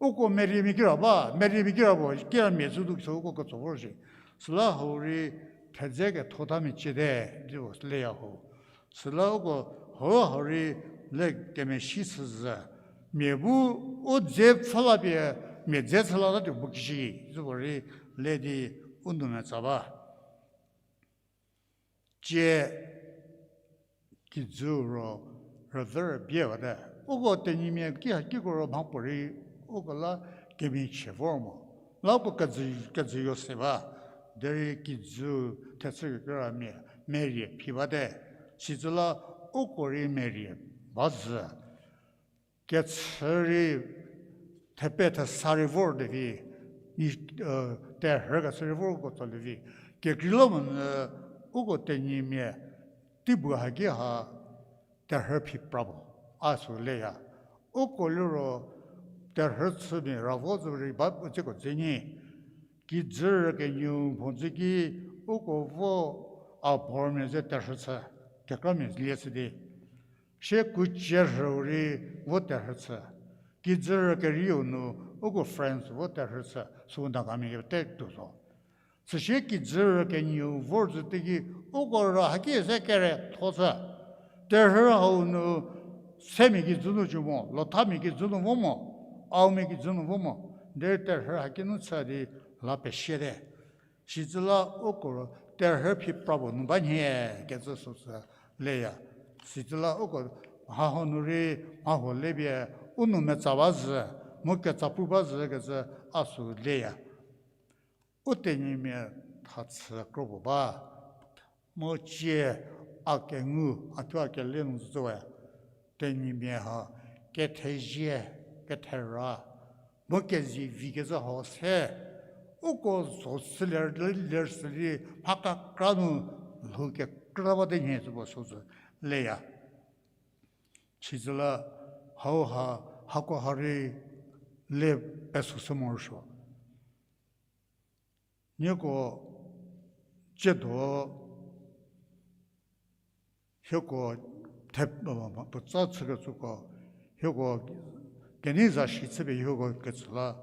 Uko Meriemia kira ba, Meriemia kira puo, kira mia zhü du sü uko ketso vor shie. Süla hau rei thedze ketho ta mecie te, di puo leya ho. Süla uko hau hau rei le kemesi chü zü, mia bu u dze pfhü la pie, mia dze chü la ta tuo bu kishi, zü puo rei le di u nou metsa ba. Tie kijü ro rüvü rübie bate. Uko Tenyimia ki hakiko ro mhapuorei uko la kemichie vor mo. La uko kejü, kejüyo se ba. Derei kijü thechü kekra mia, merie phi bate. Sitsüla uko rei merie ba zü. Kechü rei thepe thesa rei vor de vi, terhü kechü rei vor uko tsolie vi. Kekreilamonyü uko Tenyimia teibu haki ha terhü phi pra puo, a sü leya. Uko liro terhü chümia ra vo zü rei ba puo tseko dze nyi. Kijü rü kenieu mhodzü ki uko vo a bormia ze terhü chü, kekramia lie chü di. Sie kucie rhüu rei vo terhü chü. Kijü rü kerieu nu uko French vo terhü chü, sü Nagamia kete tuo zo. Süsie kijü rü kenieu vor zü teiki uko ra haki se kere tho chü. Terhü hau nu semia kijü nu cü mo, lothamia kijü nu vo mo, aomia kijü nu vo mo, derei terhü haki nu chü di la pesiete. Sitsüla uko ro terhü phi pra puo nu ba nhie kecü sü sü leya. Sitsüla uko mha hau nu rei mha huo le pie u nou metsa ba zü, mu ketsa pu ba zü kecü a sü leya. U Tenyimia thachü kro puo ba, mu tie a kengu, a thuo a kele nu zü we. Tenyimia ha kethezie, kethera, mu kezivi kecü hau se, uko zo sülie ler süli mha kekra nu lhou kekra ba te nhie zü puo sü zü leya. Sitsüla hau ha, hako ha rei le pesüshü morosuo. Nieko tsiedo hieko the, puotsa chükecüko, hieko kenei za shi chüpie hieko ketsü la,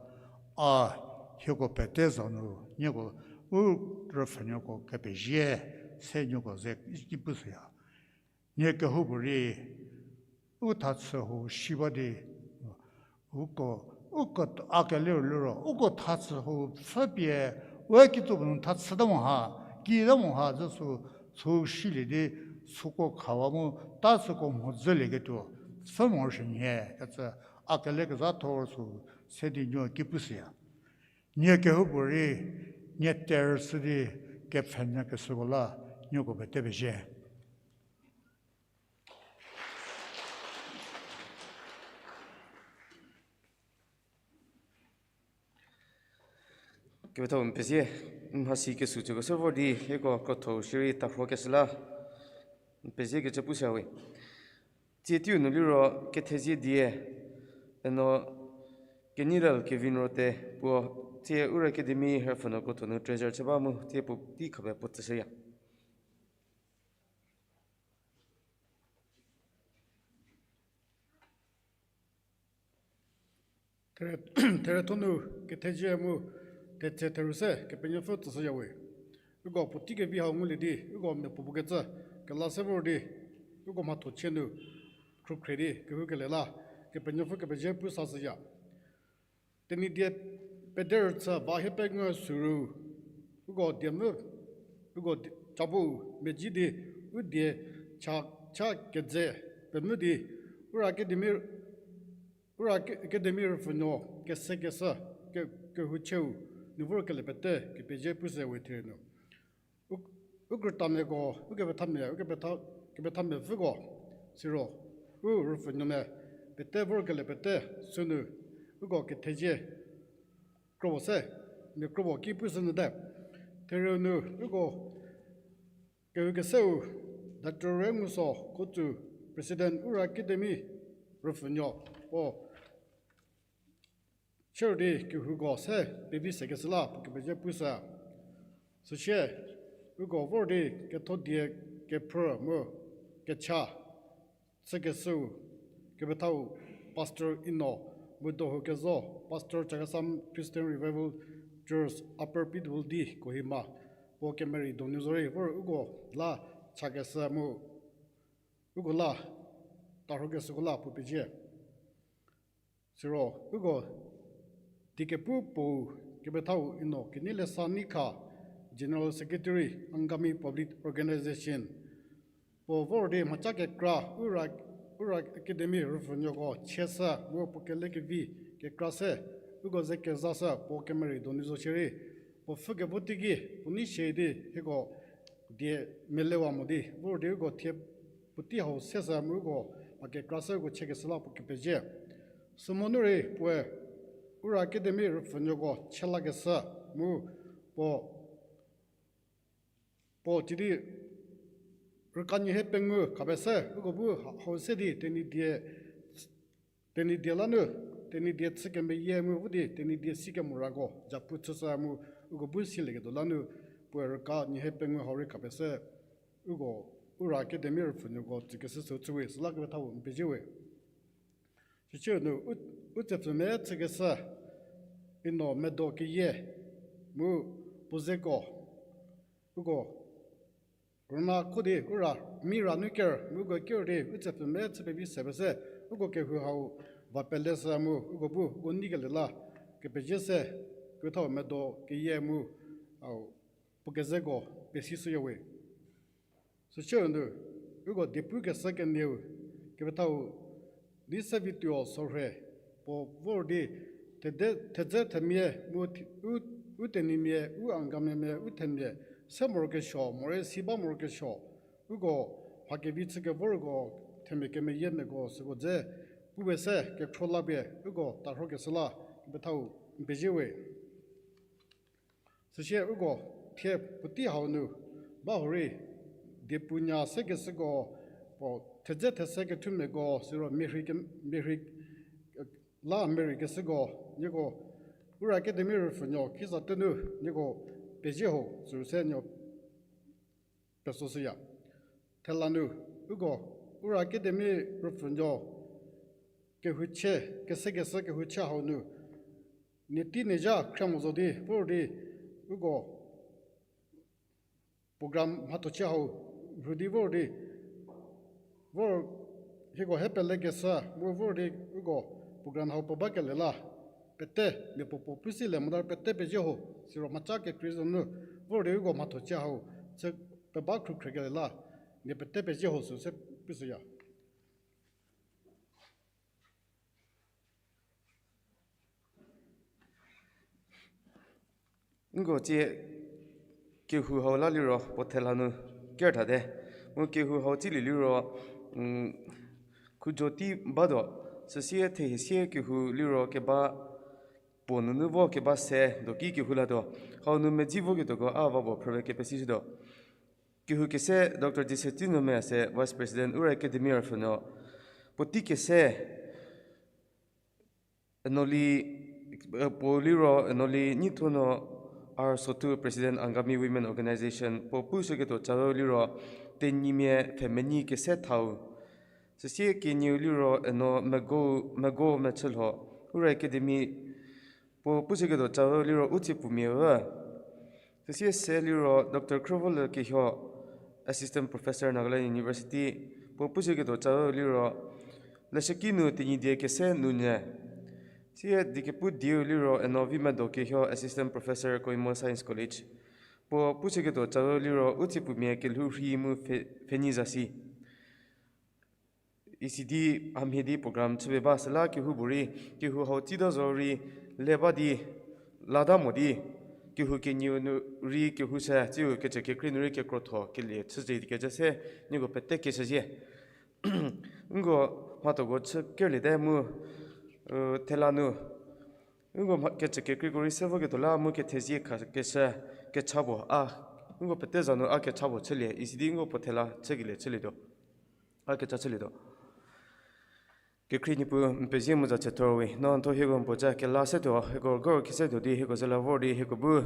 a, hieko pete za nu, nieko u rüpfhünuoko kepezie, se nieko ze ki pushüya. Nie kehoupuorei, u thachü hou shi ba di, uko, uko a keleu liro, uko thachü hou pfhüpie, we kitso puo nu thachüta mo ha, kita mo ha, zü sü, sü shilie di, süko khawa mu, ta süko mhodzülieketuo, pfhü morosuo nhie, kecü, a kelekezha thor sü, se di nuo ki pushüya. Nie kehoupuorei, nie terüshü di, kepfhenyakeshüko la, nieko pete pezie. Kepethau n pezie, mhasi kesuo tsüko se vor di, hieko krotho shierei tarhokeshü la, n pezie kecü pushüya we. Tsie teiu nu liro kethezie die, eno Kenilal Kevin Rote puo, tsie Ura Academy rüpfhünuo krotho nu treasurer chü ba mu, tsie puotei khapie puo tsüshüya. There-, theretho nu kethezie mu thetse therü se Kepenuopfü tsüshüya we. Uko puotei kevi hau ngulie di, uko mia puopuo kecü kela se vor di, uko mhatho chie nu khrükhrie di kehoukelie la, Kepenuopfü kepezie pu sashüya. Tenyidie pederüchü va hiepengou süru, uko diemvü, uko di-, cabo medzi di, u die cha, cha kedze pemvü di, Ura Academy, Ura Academy rüpfhünuo kesekeshü, ke-, kehouchieu nu vorkelie pete kepezie pushü we therie nu. U, u krütamiako, u kepethamia, u kepetha-, kepethamiapfüko, siro, u rüpfhünuomia, pete vorkelie pete, sünu, uko kethezie, kropuo se, mia kropuo ki pushü nyü te. Therie nu, uko, kehoukeseu, Doctor Renguso Kotsü, President Ura Academy rüpfhünuo, puo, chüro di kehouko se pevi sekeshü la puo kepezie pushü. Süsie, uko vor di ketho die kephrü mu kecha chükeshüu, kepethau Pastor Ino Mudohu Kezo, Pastor Chakhesang Christian Revival Church Upper Pitbull D Kohima, puo kemerei donu zorei vor uko la chakeshü mu uko la tarhokeshüko la puo pezie. Siro, uko diekepu puou kepethau Ino Kenilesa Neikha, General Secretary, Angami Public Organization, puo vor di mhaca kekra Ura, Ura Academy rüpfhünuoko chieshü mu puo kelekevi kekra se, uko ze kezashü puo kemerei donu zo shierei, puo pfhü kevo teiki puo nei shie di hieko die melewa mo di vor di uko thie puotei hau seshü mu uko mha kekra se uko chiekeshü la puo kepezie. Sümonu rei puoe Ura Academy rüpfhünuoko chie lakeshü mu puo, puo cidi rüka nyie hie pengou khapie se uko bu ha-, hau se di Tenyidie, Tenyidie la nu, Tenyidie chü kemeyie mu vo di Tenyidie si kemorako japu chüshü mu uko bu silieketuo la nu puoe rüka nyie hie pengou hau rei khapie se uko Ura Academy rüpfhünuoko tsükeshü sü chüwe, süla kepethau n pezie we. Sücie nu u, u tsepfhümia chükeshü Ino Medo Keyie mu puo zeko, uko rüna kho di u ra, mi ra nu ker mu uko ker di u tsepfhümia chü pevi se pese, uko kehou hau va peleshü mu uko bu uko neikelie la kepezie se, kethau Medo Keyie mu, au, puo kezeko pesishüyawe. Sücie nu, uko diepu keshü kenieu, kepethau Nisevituo Sorhe, puo vor di thede-, thedze themia mu thi-, u, u Tenyimia, u Angamimia, u themia, se morokesuo, morei si ba morokesuo, uko mha kevi chü kevorko themia kemeyiemiako süko dze, puwe se kekhro la pie, uko tarhokeshü la, kepethau n pezie we. Süsie uko thie puotei hau nu ba hurei, diepunya sekeshüko, puo thedze these kethumiako, siro mia rhei ke-, mia rhei, la mia rhei keshüko, nieko, Ura Academy rüpfhünuo, khizatenu, nieko, pezie ho, süu se nieko, pesoshüya. Thela nu, Uko, Ura Academy rüpfhünuo, kehouchie, kesekeshü kehouchie hau nu, nie tei nie zha khrie mo zo di vor di, uko program mhathochie hau rhu di vor di, vor hieko hie pelekeshü mu vor di uko program hau peba kelie la, pete mia puo puo pusilie mota pete pezie ho, siro mhaca kekrei zo nu vor di uko mhathochie hau chü peba khrukhrie kelie la, nie pete pezie ho sü se pushüya. Nko tsie kehou hau la liro puo thela nu ker thate. Mu kehou hau tsilie liro, khujo tei batuo, süsie thehie sie kehou liro keba puo nunu vo keba se doki kehou latuo. Hau nu medzi voketuoko a va puo phrüpie kepesishütuo. Kehou kese Doctor Disetino Meya se Vice President Ura Academy rüpfhünuo. Puotei kese Enoli, puo liro Enoli Nyithonuo R Sotu, President Angami Women Organization, puo pushüketuo cau liro Tenyimia pfhemenyi kese thau. Süsie kenieu liro Eno Mego, Mego Mechülho, Ura Academy, puo pushüketuo cau liro Utsiepfumia ü. Süsie se liro Doctor Khrüvolü Kehio, Assistant Professor, Nagaland University, puo pushüketuo cau liro leshüki nu Tenyidie kese nunyü. Sie dikepu dieu liro Eno Vimedo Kehio, Assistant Professor, Kohima Science College, puo pushüketuo cau liro Utsiepfumia kelhou rhei mu pfhe-, pfhenyi zasi. Isidi hamhie di program chüpie ba süla kehoupuorei, kehou hau tsita zo rei le ba di, lata mo di, kehou kenieu nu rei kehou se, tsiu kecü kekrei nu rei kekrotho kelie chücie kecü se, nieko pete keshüzhie. Nko mhathoko chü kerliete mu, thela nu nko mha-, kecü kekreiko rei se voketuo la mu kethezie khakeshü kecha puo a, nko pete za nu a kecha puo chülie, isidi nko puo thela chükelie chülietuo. A kecha chülietuo. Kekhrie Niepuu, n pezie mu za chüthor we, no n thuo hieko n puo ca kela setuo, hieko gor kese tuo di hieko zela vor di hieko bu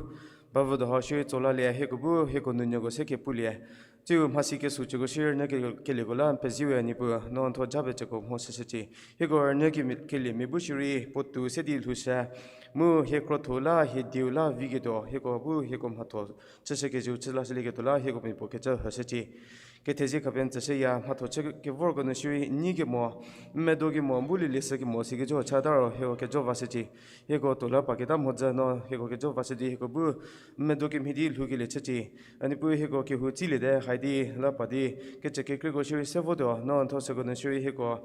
bavüdo hau shierei tso lalie, hieko bu hieko nunuoko se kepulie. Tsiu mhasi kesuo cüko shierei rünyü ke-, kelieko la n pezie we Niepuu, no n thuo japie cüko mho shüshücie. Hieko rünyü kemi-, keliemia bu shierei puotou se di lhoushü, mu hie krotho la hie dieu la viketuo hieko bu hieko mhatho chüshü kezieu chü lashülieketuo la hieko mia puo kecü hüshücie. Kethezie khapie n tsüshüya, mhatho chü kevorko nu shierei n nyi kemo, n medo kemo, bu lielieshü kemo sikecü chata ro hieko kejo vashücie. Hieko tuo la pa keta mhodzü no hieko kejo vashü di hieko bu n medo kemhie di lhoukelie chücie. A Niepuu hieko kehou tsiliete, haidi la pa di kecü kekreiko shierei se votuo, no n thuo süko nu shierei hieko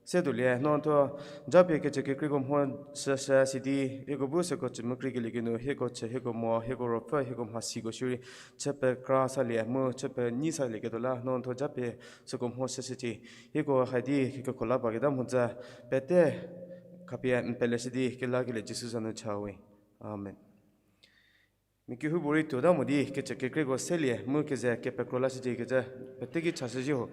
se tuolie, no n thuo japie kecü kekreiko mho shüshü sidi hieko bu süko cü mu kreikelieketuo nu hieko chü hieko mo, hieko ruopfü, hieko mhasiko shierei chü pekra salie mu chü penyi salieketuo la no n thuo japie süko mho shüshücie. Hieko haidi kekhola pa keta mhodzü pete khapie n peleshü di kelakelie Jisu za nu cha we. Amen. Mia kehoupuorei tuota mo di kecü kekreiko selie mu keze kepekro lashücie kecü pete ki chashüzhie ho.